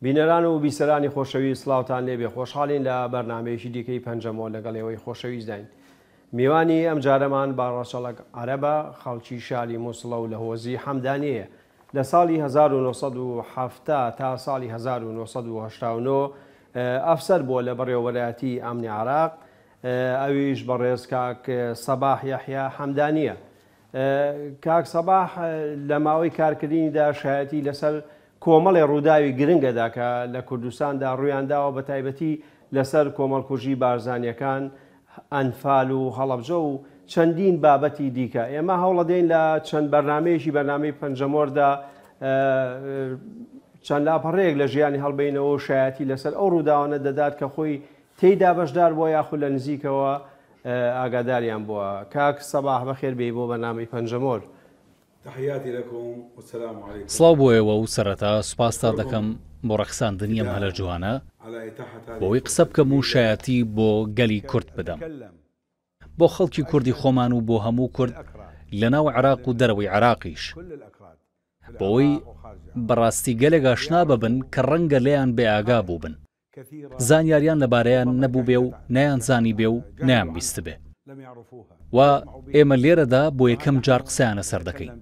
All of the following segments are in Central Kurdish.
بینەران و بیسەرانی خۆشەویست سڵاوتان لێبێ خۆشحاڵین لە بەرنامەیەکی دیکەی پەنجەمۆر لەگەڵ ئێوەی خۆشەویستداین میوانی ئەم جارەمان بە ڕەچەڵەک عەرەبە خەڵکی شاری موسڵە و لە هۆزی حەمدانیەیە لە ساڵی 1970 تا ساڵی 1989 ئەفسەر بووە لە بەڕێوەبەرایەتی ئەمنی عراق ئەویش بەڕێز کاک سەباح یەحیا حەمدانیە کاک سەباح لە ماوەی کارکردنیدا شایەتی لەسەر کۆمەڵێ ڕووداوی گرنگەدا کە لە کوردستاندا ڕوویانداوە بە تایبەتی لەسەر کۆمەڵکوژی بارزانیەکان، ئەنفال و هەڵەبجە و چەندین بابەتی دیکە. ئێمە هەوڵەدەین لە چەند بەرنامەیەکی بەرنامەی پەنجەمۆردا چەند لاپەڕەیەک لە ژیانی هەڵبەینەوە و شایەتی لەسەر ئەو ڕووداوانە دەدات کە خۆی تێیدا بەشدار بووە یاخود لە نزیکەوە ئاگاداریان بووە. کاک سەباح بەخێر بێی بۆ بەرنامەی پەنجەمۆر. تحیاتی لکم والسلام علیکم. سڵاو بۆ ئێوە و سەرەتا سوپاستان دەکەم بۆ ڕەخساندنی ئەم هەلە جوانە بۆ ئەوەی قسە بکەم و شایەتی بۆ گەلی کورد بدەم، بۆ خەڵکی کوردی خۆمان و بۆ هەموو کورد لە ناو عێراق و دەرەوەی عێراقیش، بۆ ئەوەی بەڕاستی گەلێک ئاشنا ببن کە ڕەنگە لێیان بێ ئاگا بووبن. زانیاریان لەبارەیان نەبووبێ و نەیانزانیبێ و نەیانبیستبێ و ئێمە لێرەدا بۆ یەکەم جار قسەیان لەسەر دەکەین.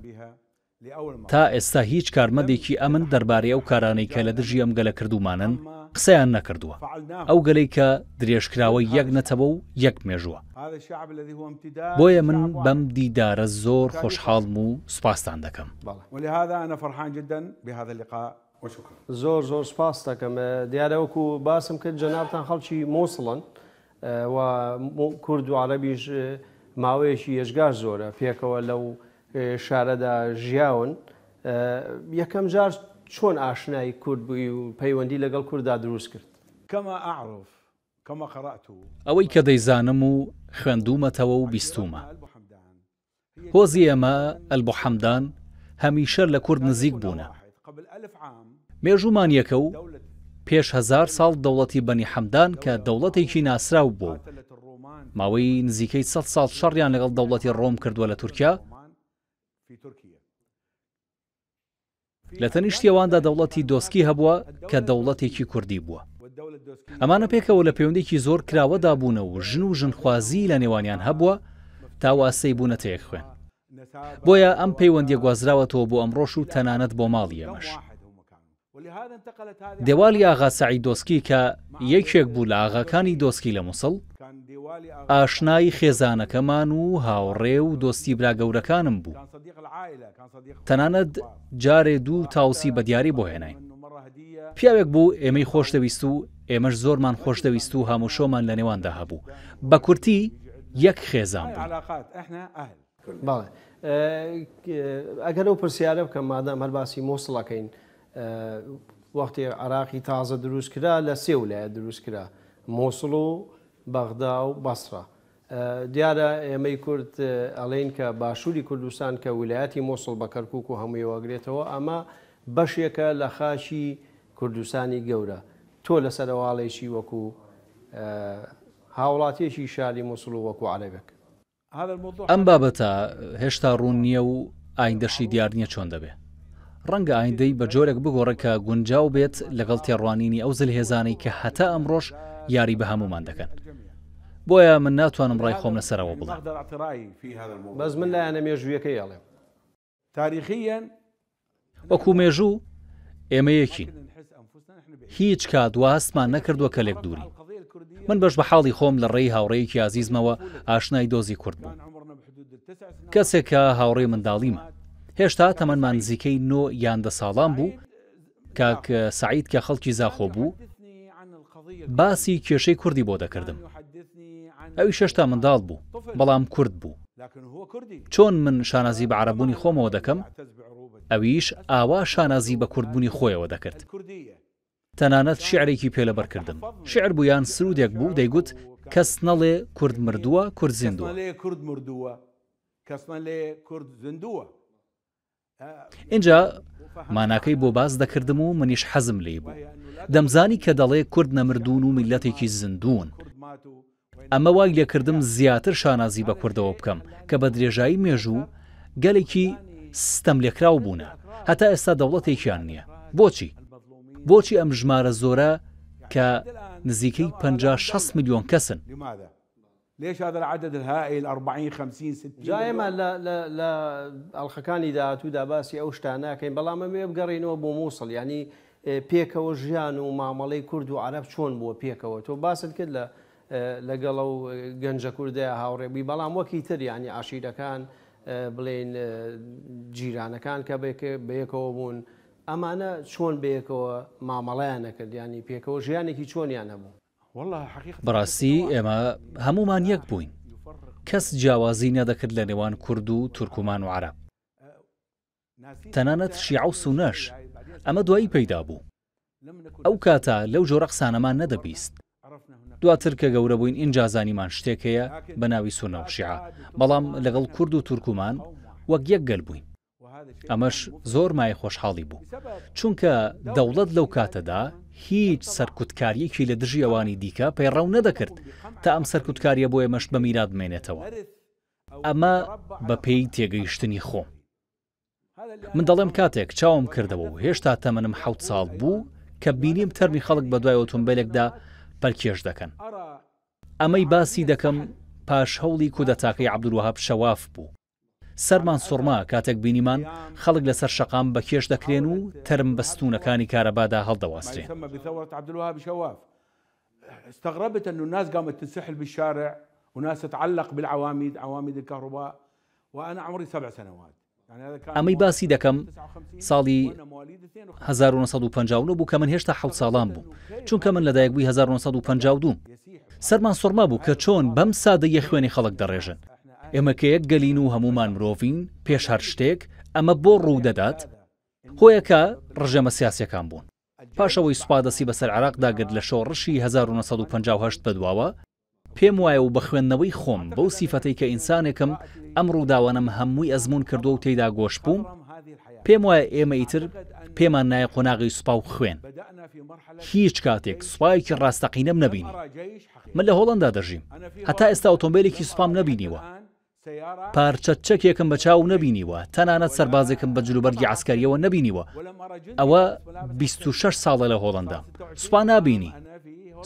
تا ئێستا هیچ کارمەندێکی ئەمن دەربارەی ئەو کارانەی کە لە دژی ئەم گەلە کردوومانن قسەیان نەکردووە، ئەو گەلەی کە درێژکراوەی یەک نەتەوە و یەک مێژووە. بۆیە من بەم دیدارە زۆر خۆشحاڵم و سوپاستان دەکەم. وشکرا. زۆر زۆر سوپاست دەکەم. دیارە وەکو باسم کرد جەنابتان خەڵکی موسڵن و کورد و عەرەبیش ماوەیەکی یەجگار زۆرە پێکەوە لەو شارەدا ژیاون. یەکەم جار چۆن ئاشنای کورد بووی و پەیوەندی لەگەڵ کورددا دروست کرد؟ کما اعرف کما قرات. ئەوەی کە دەیزانم و خوێندوومەتەوە و بیستوومە. هۆزی ئێمە، ئەلبوحەمدان، هەمیشە لە کورد نزیک بوونە. مێژوومان یەکە و پێش هەزار ساڵ دەوڵەتی بەنی حەمدان کە دەوڵەتێکی ناسراو بووە و ماوەی نزیکەی سەد ساڵ شەڕیان لەگەڵ دەوڵەتی ڕۆم کردووە لە تورکیا، لە تەنیشتی ئەواندا دەوڵەتی دۆسکی هەبووە کە دەوڵەتێکی کوردی بووە. ئەمانە پێکەوە لە پەیوەندێکی زۆر کراوەدا بوونە و ژن و ژنخوازی لە نێوانیان هەبووە تا واسەی بوونەتە یەک خوێن. بۆیە ئەم پەیوەندیە گوازراوەتەوە بۆ ئەمڕۆش و تەنانەت بۆ ماڵی ئێمەش. دێوالی ئاغا سەعید دۆسکی کە یەکێک بوو لە ئاغاکانی دۆسکی لە موسڵ، ئاشنای خێزانەکەمان و هاوڕێ و دۆستی برا گەورەکانم بوو. تەنانەت جارێ دوو تاوسی بە دیاری بۆ هێناین. پیاوێک بوو ئێمەی خۆش دەویست و ئێمەش زۆرمان خۆش دەویست و هاموشۆمان لە نێواندا هەبوو. بە کورتی یەک خێزان بووین. بەڵێ ئەگەر ئەو پرسیارە بکەم مادام هەر باسی موسڵ ئەکەین وەختی عراقی تازە دروست کرا لە سێ ولایەت دروست کرا موسڵ و بەغدا و بەسرە دیارە ئێمەی کورد ئەڵێین کە باشووری کوردستان کە ولایەتی موسڵ بە کەرکک و هەموویەوەگرێتەوە ئەمە بەشێکە لە خاکی کوردستانی گەورە تۆ لەسەر ئەواڵێکی وەکو هاوڵاتیەکی شاری موسڵ و وەکو عەرەبێک ئەم بابەتە هێشتا ڕوون نییە و ئایندەشی دیار نییە چۆن دەبێ. ڕەنگە ئایندەی بە جۆرێک بگۆڕێ کە گونجاو بێت لەگەڵ تێڕوانینی ئەو زلهێزانەی کە هەتا ئەمڕۆش یاری بە هەموومان دەکەن. بۆیە من ناتوانم ڕای خۆم لەسەر ئەوە بڵێم. بەس من لایەنە مێژوویەکەی ئەڵێم. وەکو مێژوو ئێمە یەکین. هیچ کات وا هەستمان نەکردووە کە لێک دوورین. من بەش بە حاڵی خۆم لە ڕێی هاوڕێیەکی ئازیزمەوە ئاشنای دۆزی کورد بووم. کەسێک کە هاوڕێی منداڵیمە. هێشتا تەمەنمان نزیکەی نۆ یان دە ساڵان بوو، کاک سەعید کە خەڵکی زاخۆ بوو، باسی کێشەی کوردی بۆ دەکردم. ئەویش هێشتا منداڵ بوو، بەڵام کورد بوو. چۆن من شانازی بە عەرەببوونی خۆمەوە دەکەم، ئەویش ئاوا شانازی بە کوردبوونی خۆیەوە دەکرد. تەنانەت شیعرێکی پێ لەبەر کردم. شیعر بوو یان سروودێک بوو دەیگوت، کەس نەڵێ کورد مردووە، کورد زیندووە. ئینجا ماناکەی بۆ باس دەکردم و منیش حەزم لێی بوو. دەمزانی کە دەڵێ کورد نەمردوون و میللەتێکی زیندوون. ئەمە وای لێکردم زیاتر شانازی بە کوردەوە بکەم کە بە درێژایی مێژوو گەلێکی ستەملێکراو بوونە، هەتا ئێستا دەوڵەتێکیان نییە. بۆچی؟ بۆچی ئەم ژمارە زۆرە کە نزیکەی 50 60 ملیۆن کەسن؟ ليش هذا العدد الهائل 40 50 60 جا ئێمە لە لە لە ئەڵقەکانی داهاتوودا باسی ئەو شتانە ئەکەین بەڵام ئەمەوێ بگەڕێینەوە بۆ مووسڵ یانی پێکەوە ژیان و مامەڵەی کورد و عەرەب چۆن بووە پێکەوە تۆ باست کرد لە لەگەڵ ئەو گەنجە کوردەیا هاوڕێ بووی بەڵام وەکی تر یانی عەشیرەکان بڵێین جیرانەکان کە بەیەکەوە بوون ئەمانە چۆن بەیەکەوە مامەڵەیان ئەکرد یانی پێکەوە ژیانێکی چۆنیان هەبوو؟ بەڕاستی ئێمە هەموومان یەک بووین، کەس جیاوازی نەدەکرد لە نێوان کورد و تورکمان و عەرەب، تەنانەت شیعە و سوننەش، ئەمە دوایی پەیدا بوو. ئەو کاتە لەو جۆرە قسانەمان نەدەبیست. دواتر کە گەورە بووین ئینجا زانیمان شتێک هەیە بە ناوی سوننە و شیعە، بەڵام لەگەڵ کورد و تورکمان وەک یەک گەل بووین. ئەمەش زۆر مایەی خۆشحاڵی بوو، چونکە دەوڵەت لەو کاتەدا هیچ سەرکوتکارییەکی لە دژی ئەوانی دیکە پەیڕەو نەدەکرد تا ئەم سەرکوتکارییە بۆ ئێمەش بە میرات بمێنێتەوە. ئەمە بە پێی تێگەیشتنی خۆم. من دەڵێم کاتێک چاوم کردەوە و هێشتا تەمەنم حەوت ساڵ بوو کە بینیم تەرمی خەڵک بە دوای ئۆتۆمبێلێکدا پەلکێش دەکەن. ئەمەی باسی دەکەم پاش هەوڵی کودەتاکەی عەبدولوەهاب شەواف بوو. سەرمان سوڕما کاتێک بینیمان خەڵک لەسەر شەقام بەکێش دەکرێن و تەرم بە ستوونەکانی کارەبادا هەڵدەواسرێن. ئەمەی باسی دەکەم ساڵی 1959 بوو کە من هێشتا حەوت ساڵان بووم، چونکە من لەدایکبووی 1952 م. سەرمان سوڕما بوو کە چۆن بەم سادەییە خوێنی خەڵک دەڕێژن. ئێمە کە یەک گەلین و هەموومان مرۆڤین، پێش هەر شتێک، ئەمە بۆ ڕوو دەدات؟ هۆیەکە ڕژێمە سیاسییەکان بوون. پاش ئەوەی سوپا دەستی بەسەر عێراقدا گرت لە شۆڕشی 1958 بەدواوە، پێم وایە و بە خوێندنەوەی خۆم، بەو سیفەتەی کە ئینسانێکم ئەم ڕووداوانەم هەمووی ئەزموون کردووە و تێیدا گۆش بووم، پێم وایە ئێمە ئیتر پێمان نایە قۆناغی سوپا و خوێن. هیچ کاتێک سوپایەکی ڕاستەقینەم نەبینی. من لە هۆڵەندا دەژیم. هەتا ئێستا ئۆتۆمبێلێکی سوپام نەبینیوە. پارچە چەکێکم بە چاو نەبینیوە، تەنانەت سەربازێکم بە جلوبەرگی عەسکەرییەوە نەبینیوە. ئەوە 26 ساڵە لە هۆڵەندام. سوپا نابینی.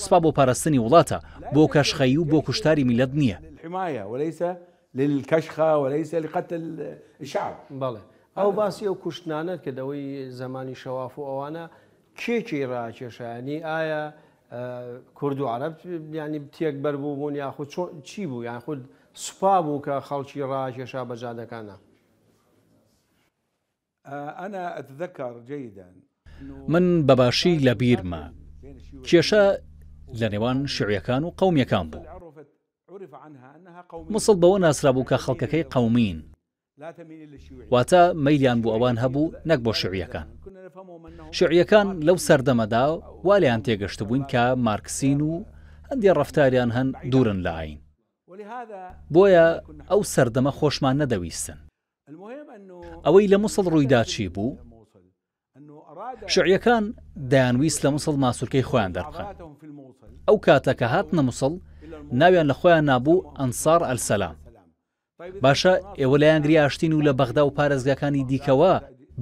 سوپا بۆ پاراستنی وڵاتە، بۆ کەشخەیی و بۆ کوشتاری میللەت نییە. بەڵێ. ئەو باسی ئەو کوشتنانەت کرد، ئەوەی زەمانی شەواف و ئەوانە، کێ کێی ڕاکێشا؟ یانی ئایا کورد و عەرەب یانی تێک بەر بووبوون یاخود چۆن چی بوو یان خود سوپا بوو کە خەڵکی ڕاکێشا بە جادەکانا؟ انا اتذکر جیدا. من بە باشی لە بیرمە کێشە لە نێوان شیعیەکان و قەومیەکان بوو. موسڵ بەوە ناسرابوو کە خەڵکەکەی قەومین. واتە مەیلیان بۆ ئەوان هەبوو نەک بۆ شیعیەکان. شیعیەکان لەو سەردەمەدا وا لێیان تێگەشتبووین کە مارکسین و هەندێ ڕەفتاریان هەن دوورن لە ئایین. بۆیە ئەو سەردەمە خۆشمان نەدەویستن. ئەوەی لە موسڵ ڕوویدا چی بوو؟ شیعیەکان دەیانویست لە موسڵ ماسولکەی خۆیان دەربخەن. ئەو کاتە کە هاتنە موسڵ ناویان لە خۆیان نابوو ئەنسار ئەلسەلام. باشە ئێوە لایەنگری ئاشتین و لە بەغدا و پارێزگاکانی دیکەوە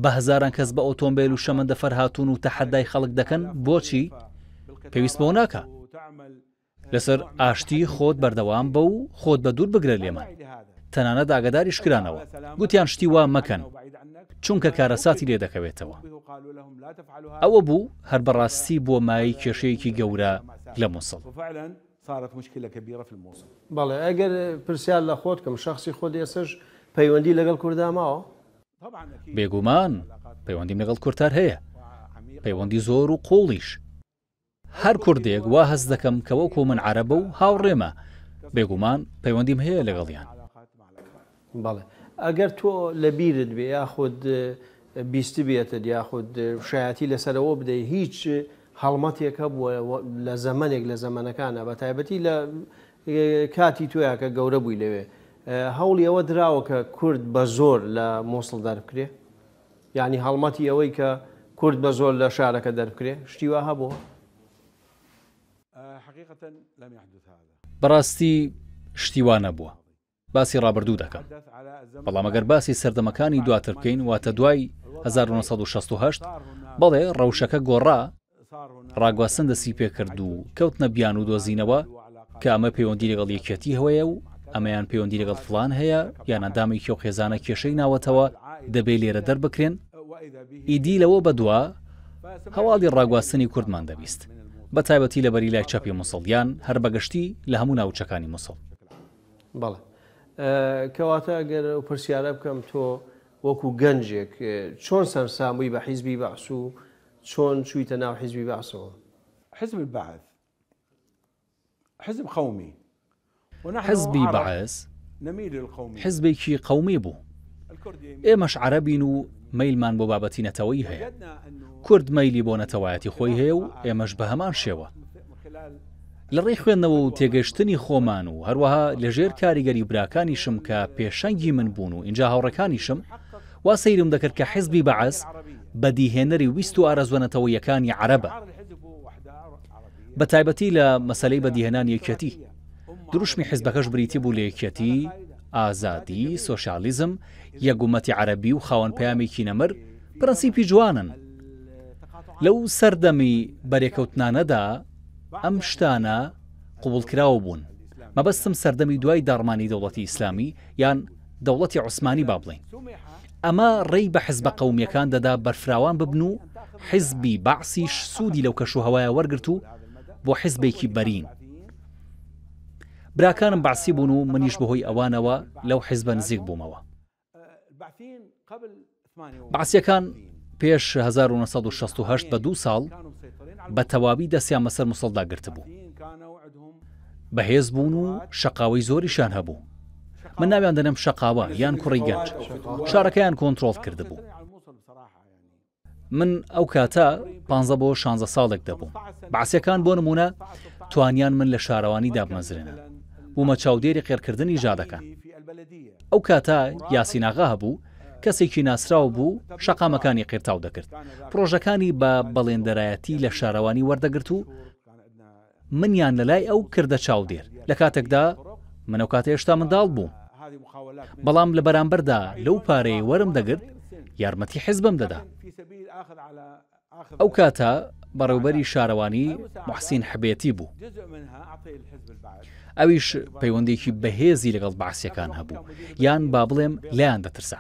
بە هەزاران کەس بە ئۆتۆمبێل و شەمەندەفەر هاتوون و تەحەدای خەڵک دەکەن بۆچی؟ پێویست بەوە ناکا. لەسەر ئاشتی خۆت بەردەوام بە و خۆت بە دوور بگرە لێمان. تەنانەت ئاگاداریش کرانەوە. گوتیان شتی وا مەکەن، چونکە کارەساتی لێ دەکەوێتەوە. ئەوە بوو هەر بەڕاستی بووە مایەی کێشەیەکی گەورە لە موسڵ. بەڵێ ئەگەر پرسیار لە خۆت کەم شەخسی خۆت ئێستەش پەیوەندی لەگەڵ کوردا ماوە؟ بێگومان پەیوەندیم لەگەڵ کورد هەر هەیە، پەیوەندی زۆر و قووڵیش. هەر کوردێک وا هەست دەکەم کە وەکو من عەرەبە و هاوڕێمە، بێگومان پەیوەندیم هەیە لەگەڵیان. بەڵێ ئەگەر تۆ لە بیرت بێ یاخود بیستبێتت یاخود شایەتی لەسەر ئەوە بدەی هیچ هەڵمەتێک هەبووە لە زەمەنێک لە زەمەنەکانە بە تایبەتی لە کاتی تۆیا کە گەورە بووی لەوێ هەوڵی ئەوە دراوە کە کورد بە زۆر لە مۆسڵ دەربکرێ؟ یانی هەڵمەتی ئەوەی کە کورد بە زۆر لە شارەکە دەربکرێ شتی وا هەبووە؟ بەڕاستی شتی وا نەبووە. باسی ڕابردوو دەکەم. بەڵام ئەگەر باسی سەردەمەکانی دواتر بکەین واتە دوای 1968 بەڵێ ڕەوشەکە گۆڕا. ڕاگواستن دەستی پێکرد و کەوتنە بیانوو دۆزینەوە کە ئەمە پەیوەندی لەگەڵ یەکێتی هەیە و ئەمەیان پەیوەندی لەگەڵ فڵان هەیە یان ئەندامێکی ئەو خێزانە کێشەی ناوەتەوە دەبێ لێرە دەربکرێن، ئیدی لەوە بەدوا هەواڵی ڕاگواستنی کوردمان دەبیست بە تایبەتی لە بەری لای چەپی موسڵ یان هەر بەگشتی لە هەموو ناوچەکانی موسڵ. بەڵێ. کەواتە ئەگەر ئەو پرسیارە بکەم تۆ وەکو گەنجێک چۆن سەرسام بووی بە حیزبی بەعس و چۆن چوویتە ناو حیزبی بەعسەوە؟ حزب البعث حزب قومی حزبی بەعس حزبێکی قەومی بوو. ئێمەش عەرەبین و مەیلمان بۆ بابەتی نەتەوەیی هەیە. کورد مەیلی بۆ نەتەوایەتی خۆی هەیە و ئێمەش بە هەمان شێوە. لە ڕێی خوێندنەوە و تێگەشتنی خۆمان و هەروەها لە ژێر کاریگەری براکانیشم کە پێشەنگی من بوون و ئینجا هاوڕێکانیشم، وا سەیرم دەکرد کە حزبی بەعس بەدیهێنەری ویست و ئارەزووە نەتەوەییەکانی عەرەبە. بە تایبەتی لە مەسەلەی بەدیهێنانی یەکیەتی. دروشمی حیزبەکەش بریتی بوو لە یەکیەتی، ئازادی، سۆسیالیزم، یەک ئوممەتی عەرەبی و خاوەن پەیامێکی نەمر، پرەنسیپی جوانن. لەو سەردەمی بەرێکەوتنانەدا ئەم شتانە قبوڵکراو بوون. مەبەستم سەردەمی دوای داڕمانی دەوڵەتی ئیسلامی یان دەوڵەتی عوسمانی با بڵێین. ئەمە ڕێی بە حزبە قەومییەکان دەدا بەرفراوان ببن و حزبی بەعسیش سوودی لەو کەشوهەوایە وەرگرت و بۆ حزبێکی بەرین. براکانم بەعسی بوون و منیش بەهۆی ئەوانەوە لەو حزبە نزیک بوومەوە. بەعسییەکان پێش 1968 بە دوو ساڵ بە تەواوی دەستیان بەسەر موسڵدا گرتبوو. بەهێز بوون و شەقاوەی زۆریشیان هەبوو. من ناویان دەنێم شەقاوە یان کوڕی گەنج. شارەکەیان کۆنترۆڵ کردبوو. من ئەو کاتە پانزە بۆ شانزە ساڵێک دەبووم. بەعسیەکان بۆ نموونە توانیان من لە شارەوانی دابمەزرێنن. بوومە چاودێری قێڕکردنی جادەکان. ئەو کاتە یاسین ئاغا هەبوو، کەسێکی ناسراو بوو، شەقامەکانی قیرتاو دەکرد. پڕۆژەکانی بە بەڵێندەرایەتی لە شارەوانی وەردەگرت و منیان لە لای ئەو کردە چاودێر، لە کاتێکدا من ئەو کاتە هێشتا منداڵ بووم. بەڵام لە بەرامبەردا لەو پارەیەی وەرم دەگرت یارمەتی حیزبم دەدا. ئەو کاتە بەڕێوبەری شارەوانی موحسین حبێتی بوو. ئەویش پەیوەندیی بەهێزی لەگەڵ بەعسییەکان هەبوو، یان با بڵێم لێیان دەترسا.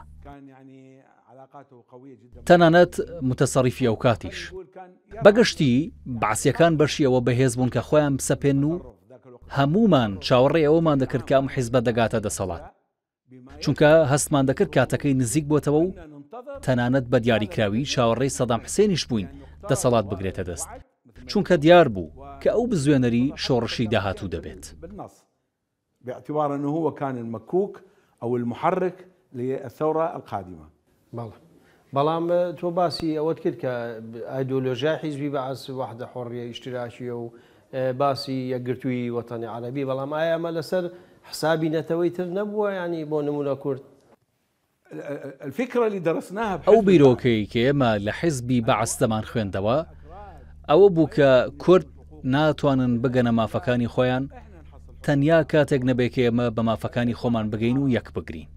تەنانەت موتەسەڕیفی ئەوکاتیش. بەگشتی بەعسیەکان بەشی ئەوە بەهێز بوون کە خۆیان بسەپێنن و هەموومان چاوەڕێی ئەوەمان دەکرد کە ئەم حیزبە دەگاتە دەسەڵات. چونکە هەستمان دەکرد کاتەکەی نزیک بۆتەوە و تەنانەت بە دیاریکراوی چاوەڕێی سەدام حسێنیش بووین دەسەڵات بگرێتە دەست. چونکە دیار بوو کە ئەو بزوێنەری شۆڕشی داهاتوو دەبێت. باعتبار انه هو كان المكوك او المحرك للثورة القادمة. بەڵێ بەڵام تۆ باسی ئەوەت کرد کە ئایدۆلۆژیای حیزبی بەعس وەحدە حۆڕیە ئیشتراکیە و باسی یەکگرتووی وەتەنی عەرەبی بەڵام ئایا ئەمە لەسەر حسابی نەتەوەی تر نەبووە یانی بۆ نمونە کورد؟ ئەو بیرۆکەی کە ئێمە لە حیزبی بەعس دەمانخوێندەوە ئەوە بوو کە کورد ناتوانن بگەنە مافەکانی خۆیان تەنیا کاتێک نەبێ کە ئێمە بە مافەکانی خۆمان بگەین و یەک بگرین.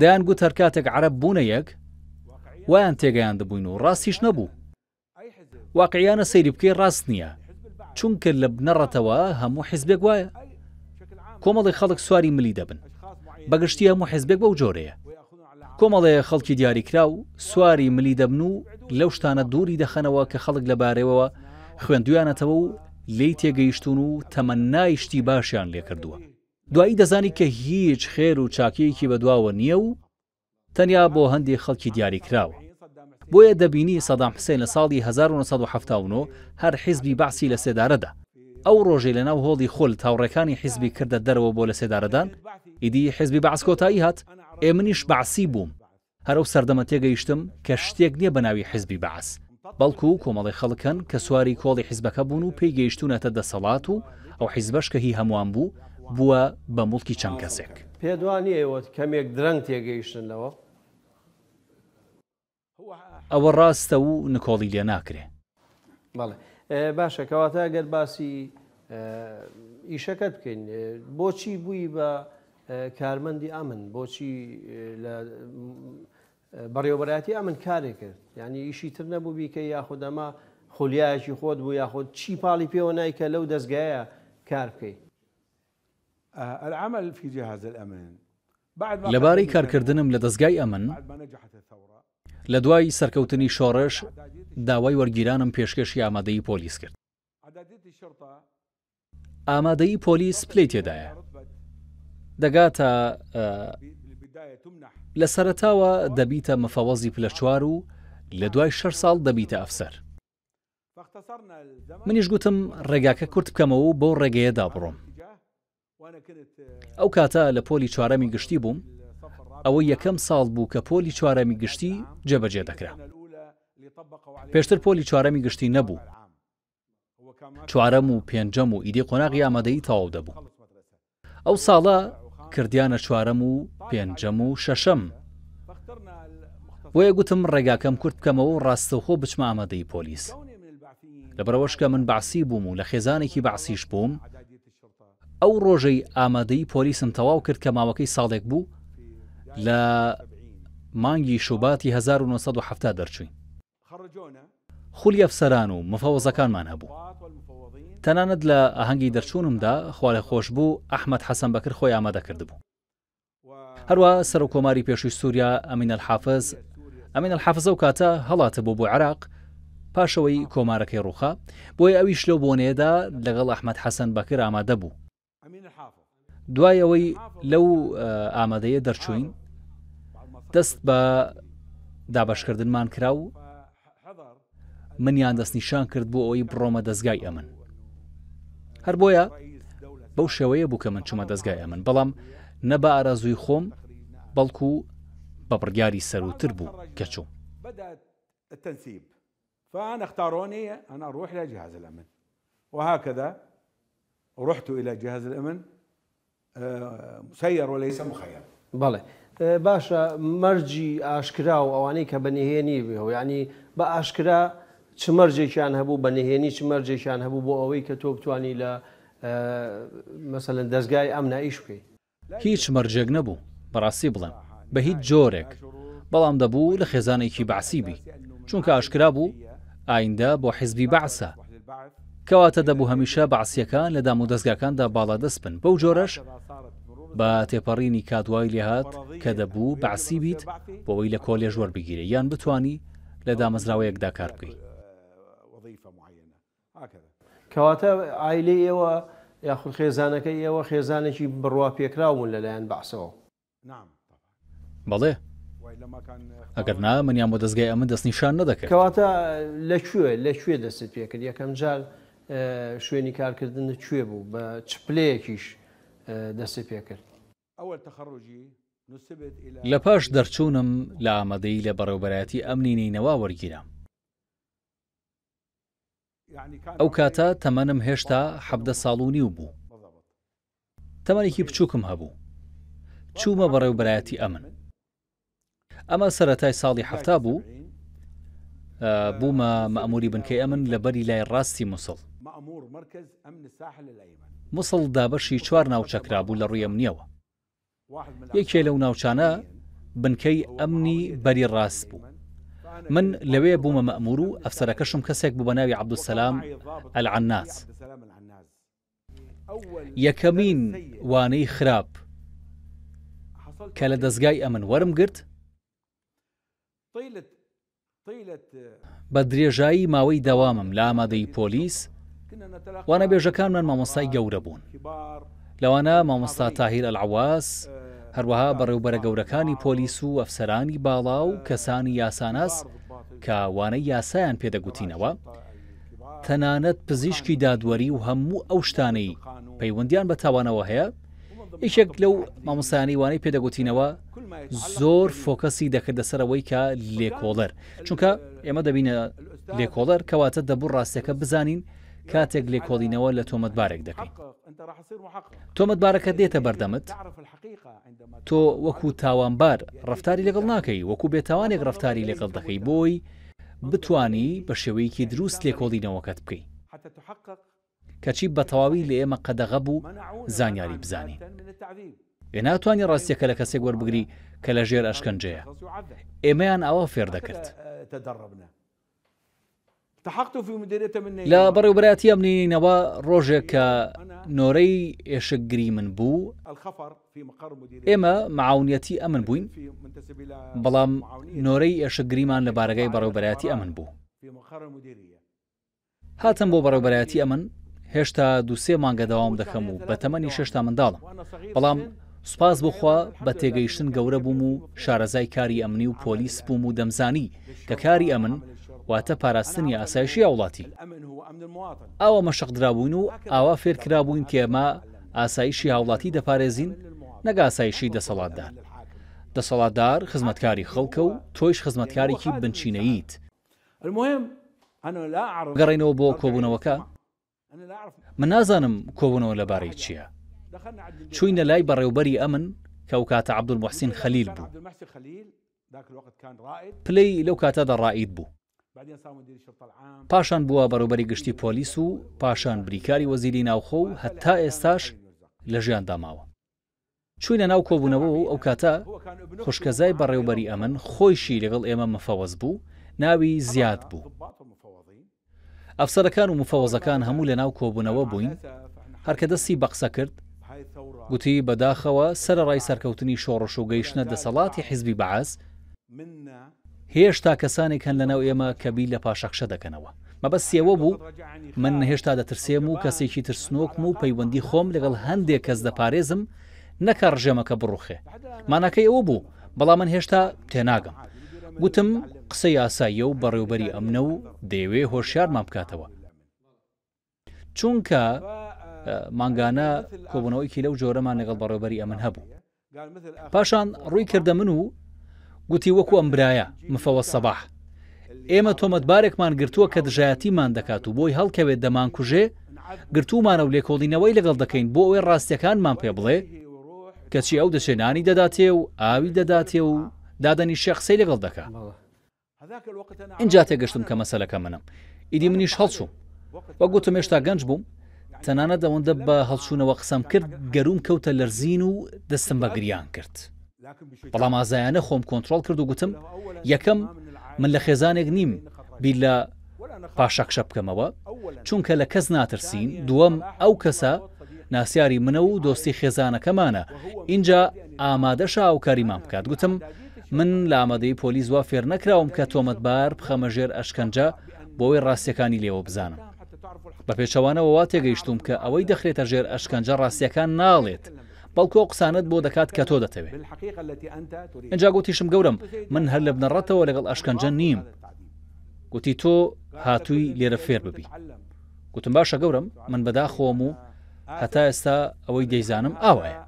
دەیان گوت هەر کاتێک عەرەب بوونە یەک وایان تێگەیاندبووین و ڕاستیش نەبوو. واقعیانە سەیری بکەی ڕاست نییە چونکە لە بنەڕەتەوە هەموو حیزبێک وایە کۆمەڵی خەڵک سواری ملی دەبن بەگشتی هەموو حیزبێک بەو جۆرەیە کۆمەڵێ خەڵکی دیاریکراو سواری ملی دەبن و لەو شتانە دووری دەخەنەوە کە خەڵک لەبارەیەوە خوێندویانەتەوە و لێی تێگەیشتون و تەمەنای شتی باشیان لێکردووە دوایی دەزانی کە هیچ خێر و چاکەیەکی بەدواوە نییە و تەنیا بۆ هەندێ خەڵکی دیاریکراوە. بۆیە دەبینی سەدام حسێن لە ساڵی 1979 هەر حیزبی بەعسی لە سێدارە دا. ئەو ڕۆژەی لە ناو هۆڵی خول تاوڕێکانی حیزبی کردە دەرەوە بۆ لە سێدارەدان، ئیدی حیزبی بەعس کۆتایی هات. ئێ منیش بەعسی بووم. هەر ئەو سەردەمە تێگەیشتم کە شتێک نیە بە ناوی حیزبی بەعس. بەڵکو کۆمەڵێ خەڵک هەن کە سواری کۆڵی حیزبەکە بوون و پێی گەیشتوونەتە دەسەڵات و ئەو حیزبەش کە هی هەمووان بوو، بووە بە موڵکی چەند کەسێک. پێت وا نییە ئێوە کەمێک درەنگ تێگەیشتن لەوە؟ ئەوە ڕاستە و نکۆڵی لێ ناکرێ. بەڵێ باشە کەواتە ئەگەر باسی ئیشەکەت بکەین بۆچی بووی بە کارمەندی ئەمن بۆچی لە بەڕێوەبەرایەتی ئەمن کارێ کرد یعنی ئیشی تر نەبوو بیکە یاخود ئەمە خولیایەکی خۆت بوو یاخود چی پاڵی پێوە نای کە لەو دەزگایە کار بکەی؟ العمل في جهاز الأمن لەبارەی کارکردنم لە دەزگای ئەمن، لە دوای سەرکەوتنی شۆڕش داوای وەرگیرانم پێشکێشی ئامادەیی پۆلیس کرد. ئامادەیی پۆلیس پلەی تێدایە دەگاتە لە سەرەتاوە دەبیتە مفەوەزی پلە چوار و لە دوای شەش ساڵ دەبیتە ئەفسەر. منیش گوتم ڕێگاکە کورت بکەمەوە و بەو ڕێگەیەدا بڕۆم. ئەو کاتە لە پۆلی چوارەمی گشتی بووم، ئەوە یەکەم ساڵ بوو کە پۆلی چوارەمی گشتی جێبەجێ دەکرا. پێشتر پۆلی چوارەمی گشتی نەبوو، چوارەم و پێنجەم و ئیدی قۆناغی ئامادەیی تەواو دەبوو. ئەو ساڵە کردیانە چوارەم و پێنجەم و شەشەم. بۆیە گوتم ڕێگاکەم کورت بکەمەوە و ڕاستەوخۆ بچمە ئامادەیی پۆلیس. لەبەرئەوەش کە من بەعسی بووم و لە خێزانێکی بەعسیش بووم، ئەو ڕۆژەی ئامادەیی پۆلیسم تەواو کرد کە ماوەکەی ساڵێک بوو، لە مانگی شوباتی 1970 دەرچووین. خولی ئەفسەران و مفەوەزەکانمان هەبوو. تەنانەت لە ئاهەنگی دەرچوونمدا خوالێخۆشبوو ئەحمەد حەسەن بەکر خۆی ئامادە کردبوو. هەروەها سەرۆک کۆماری پێشووی سووریا ئەمین ئەلحافز، ئەمین ئەلحافز ئەو کاتە هەڵاتبوو بۆ عێراق پاش ئەوەی کۆمارەکەی ڕووخا، بۆیە ئەویش لەو بۆنەیەدا لەگەڵ ئەحمەد حەسەن بەکر ئامادە بوو. دوای ئەوەی لەو ئامادەیە دەرچووین دەست بە دابەشکردنمان کرا و منیان دەستنیشان کرد بۆ ئەوەی بڕۆمە دەستگای ئەمن هەر بۆیە بەو شێوەیە بوو کە من چوومە دەستگای ئەمن بەڵام نە بە ئارەزووی خۆم بەڵکو بە بڕیاری سەروتر بوو کە چووم. فأنا اختاروني أن أروح إلى جهاز الأمن وهكذا رحت إلى جهاز الأمن مسير وليس مخير. بەڵێ باشە مەرجی ئاشکرا و ئەوانەی کە بە نهێنی بێ و یعنی بە ئاشکرا چ مەرجێکیان هەبوو بە نهێنی چ مەرجێکیان هەبوو بۆ ئەوەی کە تۆ بتانی لە مەسەلەن دەزگای ئەمنا ئیش بکەی؟ هیچ مەرجێک نەبوو بەڕاستی بڵێم بە هیچ جۆرێک، بەڵام دەبوو لە خێزانێکی بەعسی بی، چونکە ئاشکرا بوو ئایندە بۆ حیزبی بەعسە، کەواتە دەبوو هەمیشە بەعسییەکان لە دامودەزگاکاندا باڵادەست بن، بەو جۆرەش بە تێپەڕینی کات وای لێهات کە دەبوو بەعسی بیت بۆ ئەوەی لە کۆلێژ وەربگیرێی یان بتوانی لە دامەزراوەیەکدا کار بکەی. کەواتە عایلەی ئێوە یاخود خێزانەکەی ئێوە خێزانێکی بڕوا پێکراو بوون لەلایەن بەعسەوە؟ بەڵێ، ئەگەر نا منیان بۆ دەزگای ئەمن دەستنیشان نەدەکرد. کەواتە لە کوێ لە کوێ دەستت پێکرد؟ یەکەم جار شوێنی کارکردنت کوێ بوو؟ بە چ پلەیەکیش دەستت پێکرد؟ لە پاش دەرچوونم لە ئامادەیی لە بەڕێوەبەرایەتی ئەمنی نەینەوا وەرگیرام. ئەو کاتە تەمەنم هێشتا 17 ساڵ و نیو بوو. تەمەنێکی بچووکم هەبوو. چوومە بەڕێوبەرایەتی ئەمن. ئەمە سەرەتای ساڵی حەفتا بوو، بوومە مەئموری بنکەی ئەمن لە بەری لای ڕاستی موسڵ. موسڵ دابەشی چوار ناوچە کرابوو لە ڕووی ئەمنییەوە. یەکێ لەو ناوچانە بنکەی ئەمنی بەری ڕاست بوو. من لەوێ بوومە مەئمور و ئەفسەرەکەشم کەسێک بوو بە ناوی عەبدولسەلام ئەلعەناز. یەکەمین وانەی خراپ کە لە دەزگای ئەمن وەرم گرت، بە درێژایی ماوەی دەوامم لە ئامادەیی پۆلیس، وانەبێژەکانمان مامۆستای گەورە بوون، لەوانە مامۆستا تاهیر ئەلعەواس، هەروەها بەڕێوبەرە گەورەکانی پۆلیس و ئەفسەرانی باڵا و کەسانی یاساناس کە وانەی یاسایان پێ دەگوتینەوە، تەنانەت پزیشکی دادوەری و هەموو ئەو شتانەی پەیوەندیان بە تاوانەوە هەیە، یەکێک لەو مامۆستایانەی وانەی پێدەگوتینەوە زۆر فۆکەسی دەکردە سەر ئەوەی کە لێکۆڵەر چونکە ئێمە دەبینە لێکۆڵەر کەواتە دەبوو ڕاستەکە بزانین کاتێک لێکۆڵینەوە لە تۆمەتبارێک دەکەین تۆمەتبارەکە دێتە بەردەمت تۆ وەکو تاوانبار ڕفتاری لەگەڵ ناکەی وەکو بێتاوانێک ڕفتاری لەگەڵ دەکەی بۆی بتانی بە شێوەیەکی دروست لێکۆڵینەوەکەت بکەی کەچی بە تەواوی لە ئێمە قەدەغە بوو زانیاری بزانین. ئێ ناتوانی ڕاستیەکە لە کەسێک وەربگری کە لە ژێر ئەشکەنجەیە. ئێمەیان ئاوا فێر دەکرد. لە بەڕێوەبەرایەتی ئەمنی نەینەوا ڕۆژێک کە نۆرەی ئێشکگری من بوو، ئێمە معاونیەتی ئەمن بووین، بەڵام نۆرەی ئێشکگریمان لە بارەگای بەڕێوەبەرایەتی ئەمن بوو. هاتم بۆ بەڕێوبەرایەتی ئەمن هێشتا دووسێ مانگە دەوام دەکەم و بە تەمەنی شێشتا منداڵم بەڵام سوپاس بۆخوا بە تێگەیشتن گەورە بووم و شارەزای کاری ئەمنی و پۆلیس بووم و دەمزانی کە کاری ئەمن واتە پاراستنی ئاسایشی هاوڵاتی ئاوا مەشقدرابووین و ئاوا فێرکرابووین کە ئێمە ئاسایشی هاوڵاتی دەپارێزین نەک ئاسایشی دەسەڵاتدار دەسەڵاتدار خزمەتکاری خەڵکە و تۆیش خزمەتکارێکی بنچینەییت بگەڕێینەوە بۆ کۆبوونەوەکە، من نازانم کۆبوونەوە لەبارەی چییە. چووینە لای بەڕێوبەری ئەمن کە ئەوکاتە عەبدولموحسین خەلیل بوو. پلەی لەو کاتەدا ڕائید بوو. پاشان بووە بەڕێوبەری گشتی پۆلیس و پاشان بریکاری وەزیری ناوخۆ و هەتا ئێستاش لە ژیاندا ماوە. چووینە ناو کۆبوونەوە و ئەو کاتە خوشکەزای بەڕێوبەری ئەمن خۆیشی لەگەڵ ئێمە مفەوەز بوو، ناوی زیاد بوو. ئەفسەرەکان و مفەوەزەکان هەموو لەناو کۆبوونەوە بووین، هەر کە دەستی بە قسە کرد، گوتی بەداخەوە سەرەڕای سەرکەوتنی شۆڕش و گەیشتنە دەسەڵاتی حیزبی بەعس، هێشتا کەسانێک هەن لەناو ئێمە کە بیر لە پاشەکشە دەکەنەوە. مەبەستی ئەوە بوو من هێشتا دەترسێم و کەسێکی ترسنۆکم و پەیوەندی خۆم لەگەڵ هەندێک کەس دەپارێزم نەکا ڕژێمەکە بڕوخێ. ماناکەی ئەوە بوو، بەڵام من هێشتا تێناگەم. گوتم قسەی ئاساییە و بەڕێوبەری ئەمنە و دەیەوێ هۆشیارمان بکاتەوە. چونکە مانگانە کۆبوونەوەیکی لەو جۆرەمان لەگەڵ بەڕێوبەری ئەمن هەبوو. پاشان ڕووی کردە من و گوتی وەکو ئەم برایە، مفەوەز سەباح، ئێمە تۆمەتبارێکمان گرتووە کە دژایەتیمان دەکات و بۆی هەڵکەوێت دەمانکوژێ، گرتوومانە و لێکۆڵینەوەی لەگەڵ دەکەین بۆ ئەوەی ڕاستیەکانمان پێ بڵێ، کەچی ئەو دەچێ نانی دەداتێ و ئاوی دەداتێ و دادەنیشێ قسەی لەگەڵ دەکا. ئینجا تێگەشتم کە مەسەلەکە منم. ئیدی منیش هەڵچووم. وەک گوتم هێشتا گەنج بووم، تەنانەت ئەوەندە بە هەڵچوونەوە قسەم کرد گەرووم کەوتە لەرزین و دەستم بە گریان کرد. بەڵام ئازایانە خۆم کۆنترۆڵ کرد و گوتم، یەکەم، من لە خێزانێک نیم بیر لە پاشەکشە بکەمەوە، چونکە لە کەس ناترسین، دووەم، ئەو کەسە ناسیاری منە و دۆستی خێزانەکەمانە، ئینجا ئامادەشە هاوکاریمان بکات. گوتم، من لە ئامادەیی پۆلیس وا فێرنەکراوم کە تۆمەتبار بخەمە ژێر ئەشکەنجە بۆ ئەوەی ڕاستیەکانی لێوە بزانم. بە پێچەوانەوە وا تێگەیشتووم کە ئەوەی دەخرێتە ژێر ئەشکەنجە ڕاستیەکان ناڵێت، بەڵکو ئەو قسانەت بۆ دەکات کە تۆ دەتەوێ. ئینجا گوتیشم گەورەم من هەر لە بنەڕەتەوە لەگەڵ ئەشکەنجە نیم. گوتی تۆ هاتووی لێرە فێر ببی. گوتم باشە گەورەم من بەداخەوەم و هەتا ئێستا ئەوەی دەیزانم ئاوایە.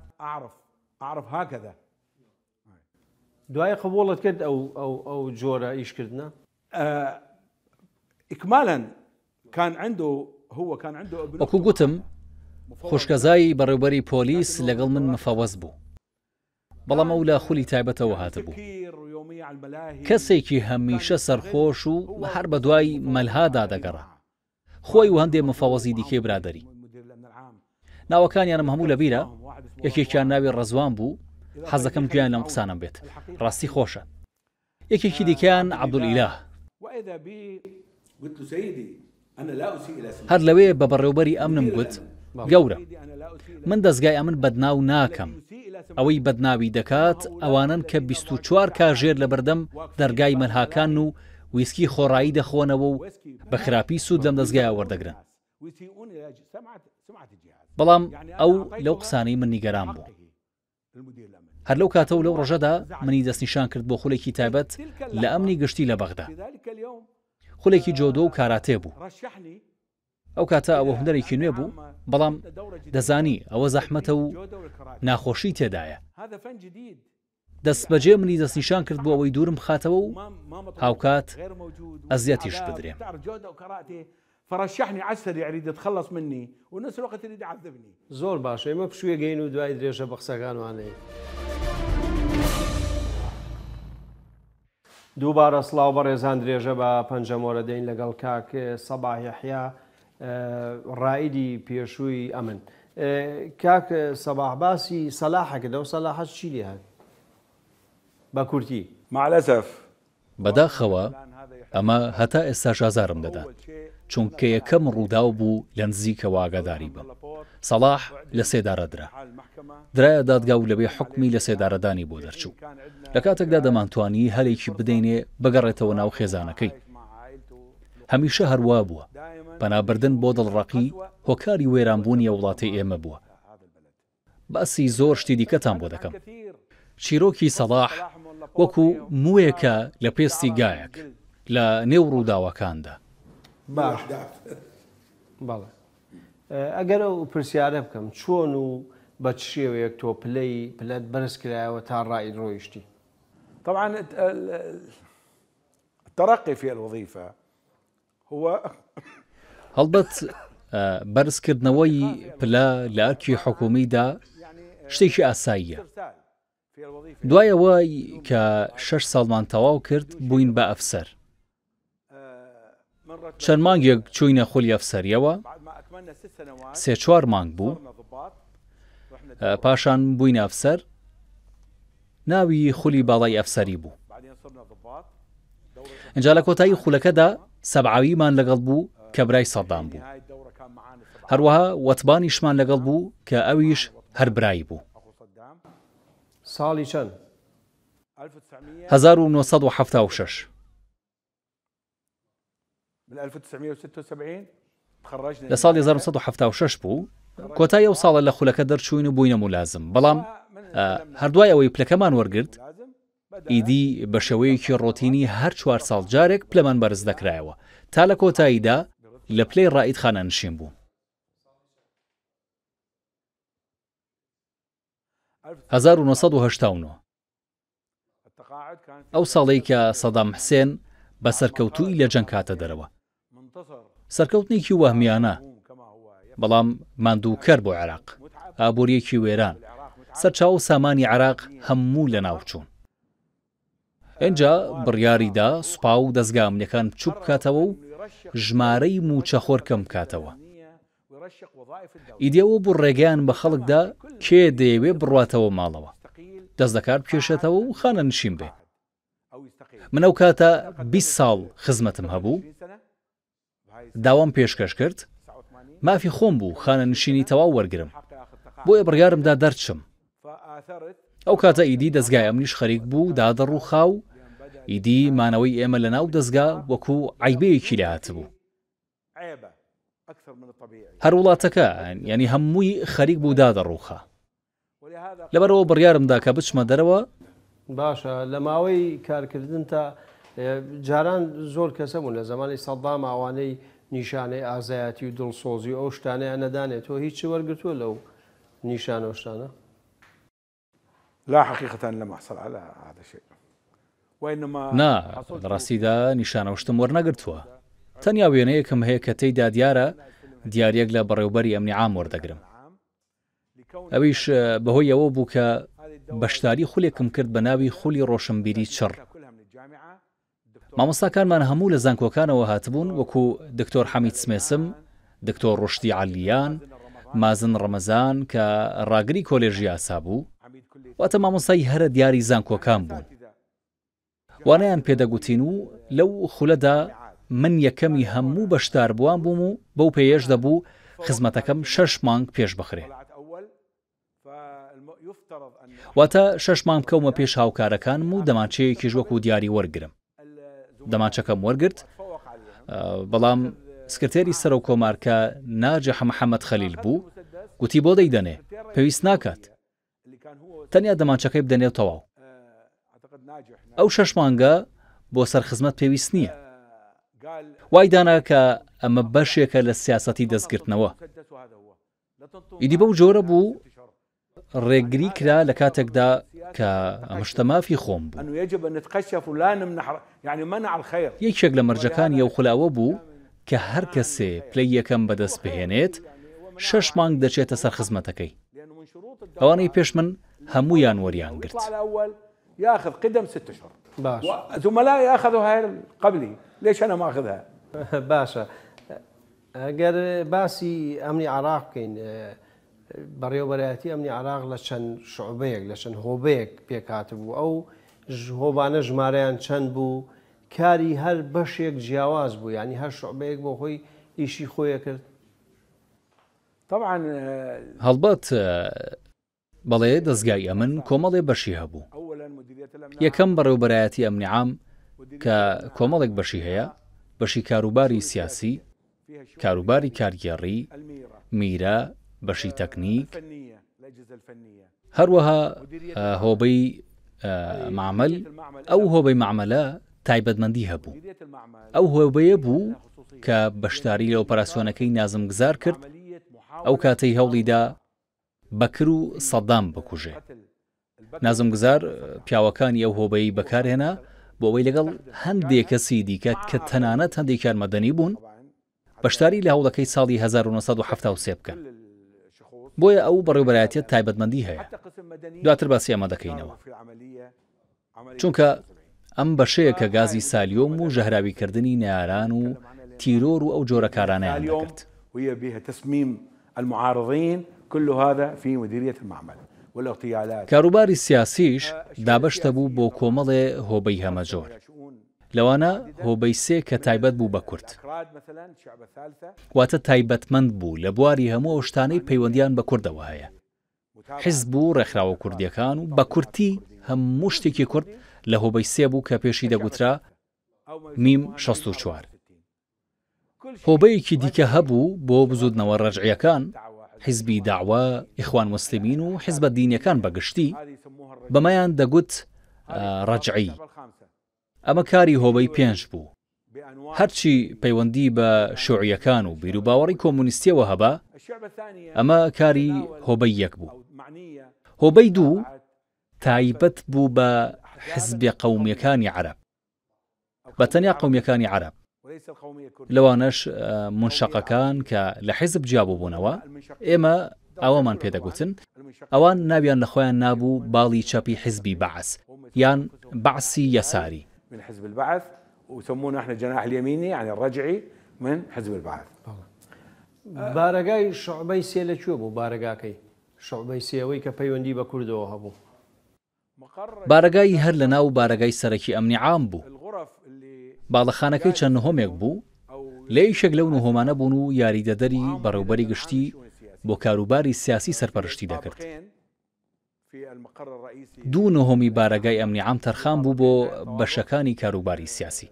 دوای قبوڵت کرد ئەو ئەو ئەو جۆرە ئیشکردنە؟ اكمالا كان عنده هو كان عنده ابن وەکو گوتم خوشکەزای بەڕێوبەری پۆلیس لەگەڵ من مفەوەز بوو بەڵام ئەو لە خولی تایبەتەوە هاتبوو کەسێکی هەمیشە سەرخۆش و هەر بەدوای مەلهادا دەگەڕا خۆی و هەندێ مفەوەزی دیکەی برادەری. ناوەکانیانم هەموو لەبیرە، یەکێکیان ناوی ڕەزوان بوو، حەزدەکەم گوێیان لەم قسانەم بێت، ڕاستی خۆشە. یەکێکی دیکەیان عەبدولئیلاه. هەر لەوێ بە بەڕێوبەری ئەمنم گوت، گەورەم، من دەزگای ئەمن بەدناو ناکەم، ئەوەی بەدناوی دەکات ئەوانەن کە 24 کاژێر لەبەردەم دەرگای مەلهاکانن و ویسکی خۆڕایی دەخۆنەوە و بە خراپی سوود لەم دەزگایە وەردەگرن. بەڵام ئەو لەو قسانەی من نیگەران بوو. هەر لەو کاتە و لەو ڕۆژەدا منی دەستنیشان کرد بۆ خولێکی تایبەت لە ئەمنی گشتی لە بەغدا. خولێکی جۆدۆ و کاراتێ بوو. ئەو کاتە ئەوە هونەرێکی نوێ بوو، بەڵام دەزانی ئەوە زەحمەتە و ناخۆشی تێدایە. دەستبەجێ منی دەستنیشان کرد بۆ ئەوەی دوورم بخاتەوە و هاوکات ئەزیەتیش بدرێم. زۆر باشە ئێمە پشوویەک گەین و دوای درێژە بە قسەکانمان ئەین. دووبارە سڵاو بەڕێزان درێژە بە پەنجەمۆرە دەین لەگەڵ کاک سەباح یەحیا ڕائیدی پێشووی ئەمن. کاک سەباح باسی سەلاحە کرد ئەو سەلاحە چی لێ هات بە کورتی؟ مع الاسف بەداخەوە. ئەمە هەتا ئێستاش ئازارم دەدات، چونکە یەکەم ڕووداو بوو لە نزیکەوە ئاگاداری بم. سەڵاح لە سێدارە درا. درایە دادگا و لەوێ حوکمی لەسێدارەدانی بۆ دەرچوو. لە کاتێکدا دەمانتوانی هەلێکی بدەینێ بگەڕێتەوە ناو خێزانەکەی. هەمیشە هەر وا بووە. پەنابردن بۆ دڵڕەقی هۆکاری وێرانبوونی ئەو وڵاتەی ئێمە بووە. باسی زۆر شتی دیکەتان بۆ دەکەم. چیرۆکی سەڵاح وەکو مووێکە لە پێستی گایەک لە نێو ڕووداوەکاندا. باش بەڵێ ئەگەر ئەو پرسیارە بکەم چۆن و بە چ شێوەیەک تۆ پلەی پلەت بەرز کرایەوە تا ڕائید ڕۆیشتی؟ طبعا الترقي في الوظيفة هو هەڵبەت بەرزکردنەوەی پلە لە ئەرکی حکومیدا شتێکی ئاساییە. دوای ئەوەی کە شەش ساڵمان تەواو کرد بووین بە ئەفسەر. چەند مانگێک چووینە خولی ئەفسەریەوە، سێ چوار مانگ بوو، پاشان بووینە ئەفسەر، ناوی خولی باڵای ئەفسەری بوو. ئینجا لە کۆتایی خولەکەدا سەبعاویمان لەگەڵ بوو کە برای سەدام بوو. هەروەها وەتبانیشمان لەگەڵ بوو کە ئەویش هەر برای بوو. ساڵی چەند؟ 1976. لە ساڵی 1976 بوو، کۆتای ئەو ساڵە لە خولەکە دەرچووین و بووینە مولازم، بەڵام هەر دوای ئەوەی پلەکەمان وەرگرت، ئیدی بە شێوەیەکی ڕۆتینی هەر چوار ساڵ جارێک پلەمان بەرز دەکرایەوە، تا لە کۆتاییدا لە پلەی ڕائید خانەنشین بووم. 1989. ئەو ساڵەی کە سەدام حسێن بە سەرکەوتوویی لە جەنگ هاتە دەرەوە. سەرکەوتنێکی وەهمیانە، بەڵام ماندووکەر بۆ عێراق. ئابوورییەکی وێران، سەرچاوە و سامانی عێراق هەموو لەناوچوون. ئینجا بڕیاری دا سوپا و دەزگا ئەمنییەکان بچووک بکاتەوە و ژمارەی مووچەخۆر کەم بکاتەوە. ئیدی ئەوە بوو ڕێگەیان بە خەڵک دا کێ دەیەوێ بڕواتەوە ماڵەوە، دەست لەکار بکێشێتەوە و خانەنشین بێ. من ئەو کاتە 20 ساڵ خزمەتم هەبوو، داوام پێشکەش کرد، مافی خۆم بوو خانەنشینی تەواو وەرگرم، بۆیە بڕیارم دا دەرچم. ئەو کاتە ئیدی دەزگای ئەمنیش خەریک بوو دادەڕووخا و ئیدی مانەوەی ئێمە لەناو دەزگا وەکوو عەیبەیەکی لێ هاتبوو. هەر وڵاتەکە یانی هەمووی خەریک بوو دادەڕووخا. لەبەرئەوە بڕیارم دا کە بچمە دەرەوە. باشە لە ماوەی کارکردنتا جاران زۆر کەس هەبوون لە زەمانی سەدام ئەوانەی نیشانەی ئازایەتی و دڵسۆزی و ئەو شتانەیان نەدانێ تۆ هیچ وەرگرتووە لەو نیشانە و شتانە؟ لا حقیقە لم احصل على هذا الشيء وانما نا، لە ڕاستیدا نیشانە و شتم وەرنەگرتووە. تەنیا وێنەیەکم هەیە کە تێیدا دیارە دیارییەک لە بەڕێوبەری ئەمنی عام وەردەگرم. ئەویش بەهۆی ئەوە بوو کە بەشداری خولێکم کرد بە ناوی خولی ڕۆشنبیری چڕ. مامۆستاکانمان هەموو لە زانکۆکانەوە هاتبوون وەکو دکتۆر حەمید سمێسم، دکتۆر ڕوشدی عەلیان، مازن ڕەمەزان کە ڕاگری کۆلێژی یاسا بوو، واتە مامۆستای هەرە دیاری زانکۆکان بوون. وانەیان پێ دەگوتین و لەو خولەدا من یەکەمی هەموو بەشداربووان بووم و بەو پێیەش دەبوو خزمەتەکەم شەش مانگ پێش بخرێ. واتە شەش مانگ بکەومە پێش هاوکارەکانم و دەمانچەیەکیش وەکو دیاری وەرگرم. دەمانچەکەم وەرگرت، بەڵام سکرتێری سەرۆک کۆمار کە ناجح محەمەد خەلیل بوو، گوتی بۆ دەیدەنێ، پێویست ناکات. تەنیا دەمانچەکەی بدەنێ و تەواو. ئەو شەش مانگە بۆ سەر خزمەت پێویست نییە. وای دانا کە ئەمە بەشێکە لە سیاسەتی دەستگرتنەوە. ئیدی بەو جۆرە بوو ڕێگری کرا لە کاتێکدا کە ئەمە شتە مافی خۆم بوو. یەکێک لە مەرجەکانی ئەو خولە ئەوە بوو کە هەر کەسێ پلەی یەکەم بەدەست بهێنێت شەش مانگ دەچێتە سەر خزمەتەکەی. ئەوانەی پێش من هەموویان وەریان گرت. باشە ئەگەر باسی ئەمنی عێراق بکەین، بەڕێوەبەرایەتی ئەمنی عێراق لە چەند شعبەیەک، لە چەند هۆبەیەک پێکهاتبوو، ئەو هۆبانە ژمارەیان چەند بوو، کاری هەر بەشێک جیاواز بوو یانی هەر شوعبەیەک بۆ خۆی ئیشی خۆی ئەکرد؟ هەڵبەت بەڵێ دەزگای ئەمن کۆمەڵێ بەشی هەبوو. یەکەم بەڕێوبەرایەتی ئەمنی عام کە کۆمەڵێک بەشی هەیە، بەشی کاروباری سیاسی، کاروباری کارگێڕی، میرە، بەشی تەکنیک، هەروەها هۆبەی مەعمەل، ئەو هۆبەی مەعمەلە تایبەتمەندی هەبوو، ئەو هۆبەیە بوو کە بەشداری لە ئۆپەراسیۆنەکەی نازم گزار کرد، ئەو کاتەی هەوڵیدا بەکر و سەدام بکوژێ. نازم گزار پیاوەکانی ئەو هۆبەیەی بەکارهێنا بۆ ئەوەی لەگەڵ هەندێ کەسی دیکە کە تەنانەت هەندێکیان مەدەنی بوون، بەشداری لە هەوڵەکەی ساڵی 1973 بکەن. بۆیە ئەو بەڕێوبەرایەتیە تایبەتمەندی هەیە. دواتر باسی ئەمە دەکەینەوە. چونکە ئەم بەشەیە کە گازی سالیۆم و ژەهراویکردنی نەیاران و تیرۆر و ئەو جۆرە کارانەیان دەکرد. کاروباری سیاسیش دابەش دەبوو بۆ کۆمەڵێ هۆبەی هەمەجۆر، لەوانە هۆبەی سێ کە تایبەت بوو بە کورد. واتە تایبەتمەند بوو لە بواری هەموو ئەو شتانەی پەیوەندییان بە کوردەوە هەیە. حیزب و ڕێکخراوە کوردییەکان و بە کورتی هەموو شتێکی کورد لە هۆبەی سێ بوو کە پێشی دەگوترا میم 64. هۆبەیەکی دیکە هەبوو بۆ بزووتنەوە ڕەجعییەکان، حیزبی دەعوە، ئیخوان موسلمین و حیزبە دینییەکان بە گشتی، بەمەیان دەگوت ڕەجعی. ئەمە کاری هۆبەی پێنج بوو. هەرچی پەیوەندی بە شوعیەکان و بیروباوەڕی کۆمۆنیستیەوە هەبا، ئەمە کاری هۆبەی یەک بوو. هۆبەی دوو تایبەت بوو بە حزبە قەومیەکانی عەرەب، بە تەنیا قەومیەکانی عەرەب، لەوانەش مونشەقەکان کە لە حیزب جیابووبوونەوە، ئێمە ئاوامان پێ دەگوتن، ئەوان ناویان لە خۆیان نابوو باڵی چەپی حیزبی بەعس یان بەعسی یەساری. وسمونا احنا الجناح اليميني يعني الرجعي من حزب البعث. بارەگای شوعبەی سێ لە کوێ بوو بارەگاکەی شوعبەی سێ ئەوەی کە پەیوەندی بە کوردەوە هەبوو؟ بارەگای هەر لە ناو بارەگای سەرەکی ئەمنی عام بوو. باڵەخانەکەی چەند نهۆمێک بوو، لە یەکێک لەو نهۆمانە بوون و یاریدەدەری بەڕێوبەری گشتی بۆ کاروباری سیاسی سەرپەرشتی دەکرد. دوو نهۆمی بارەگای ئەمنی عام تەرخان بوو بۆ بەشەکانی کاروباری سیاسی.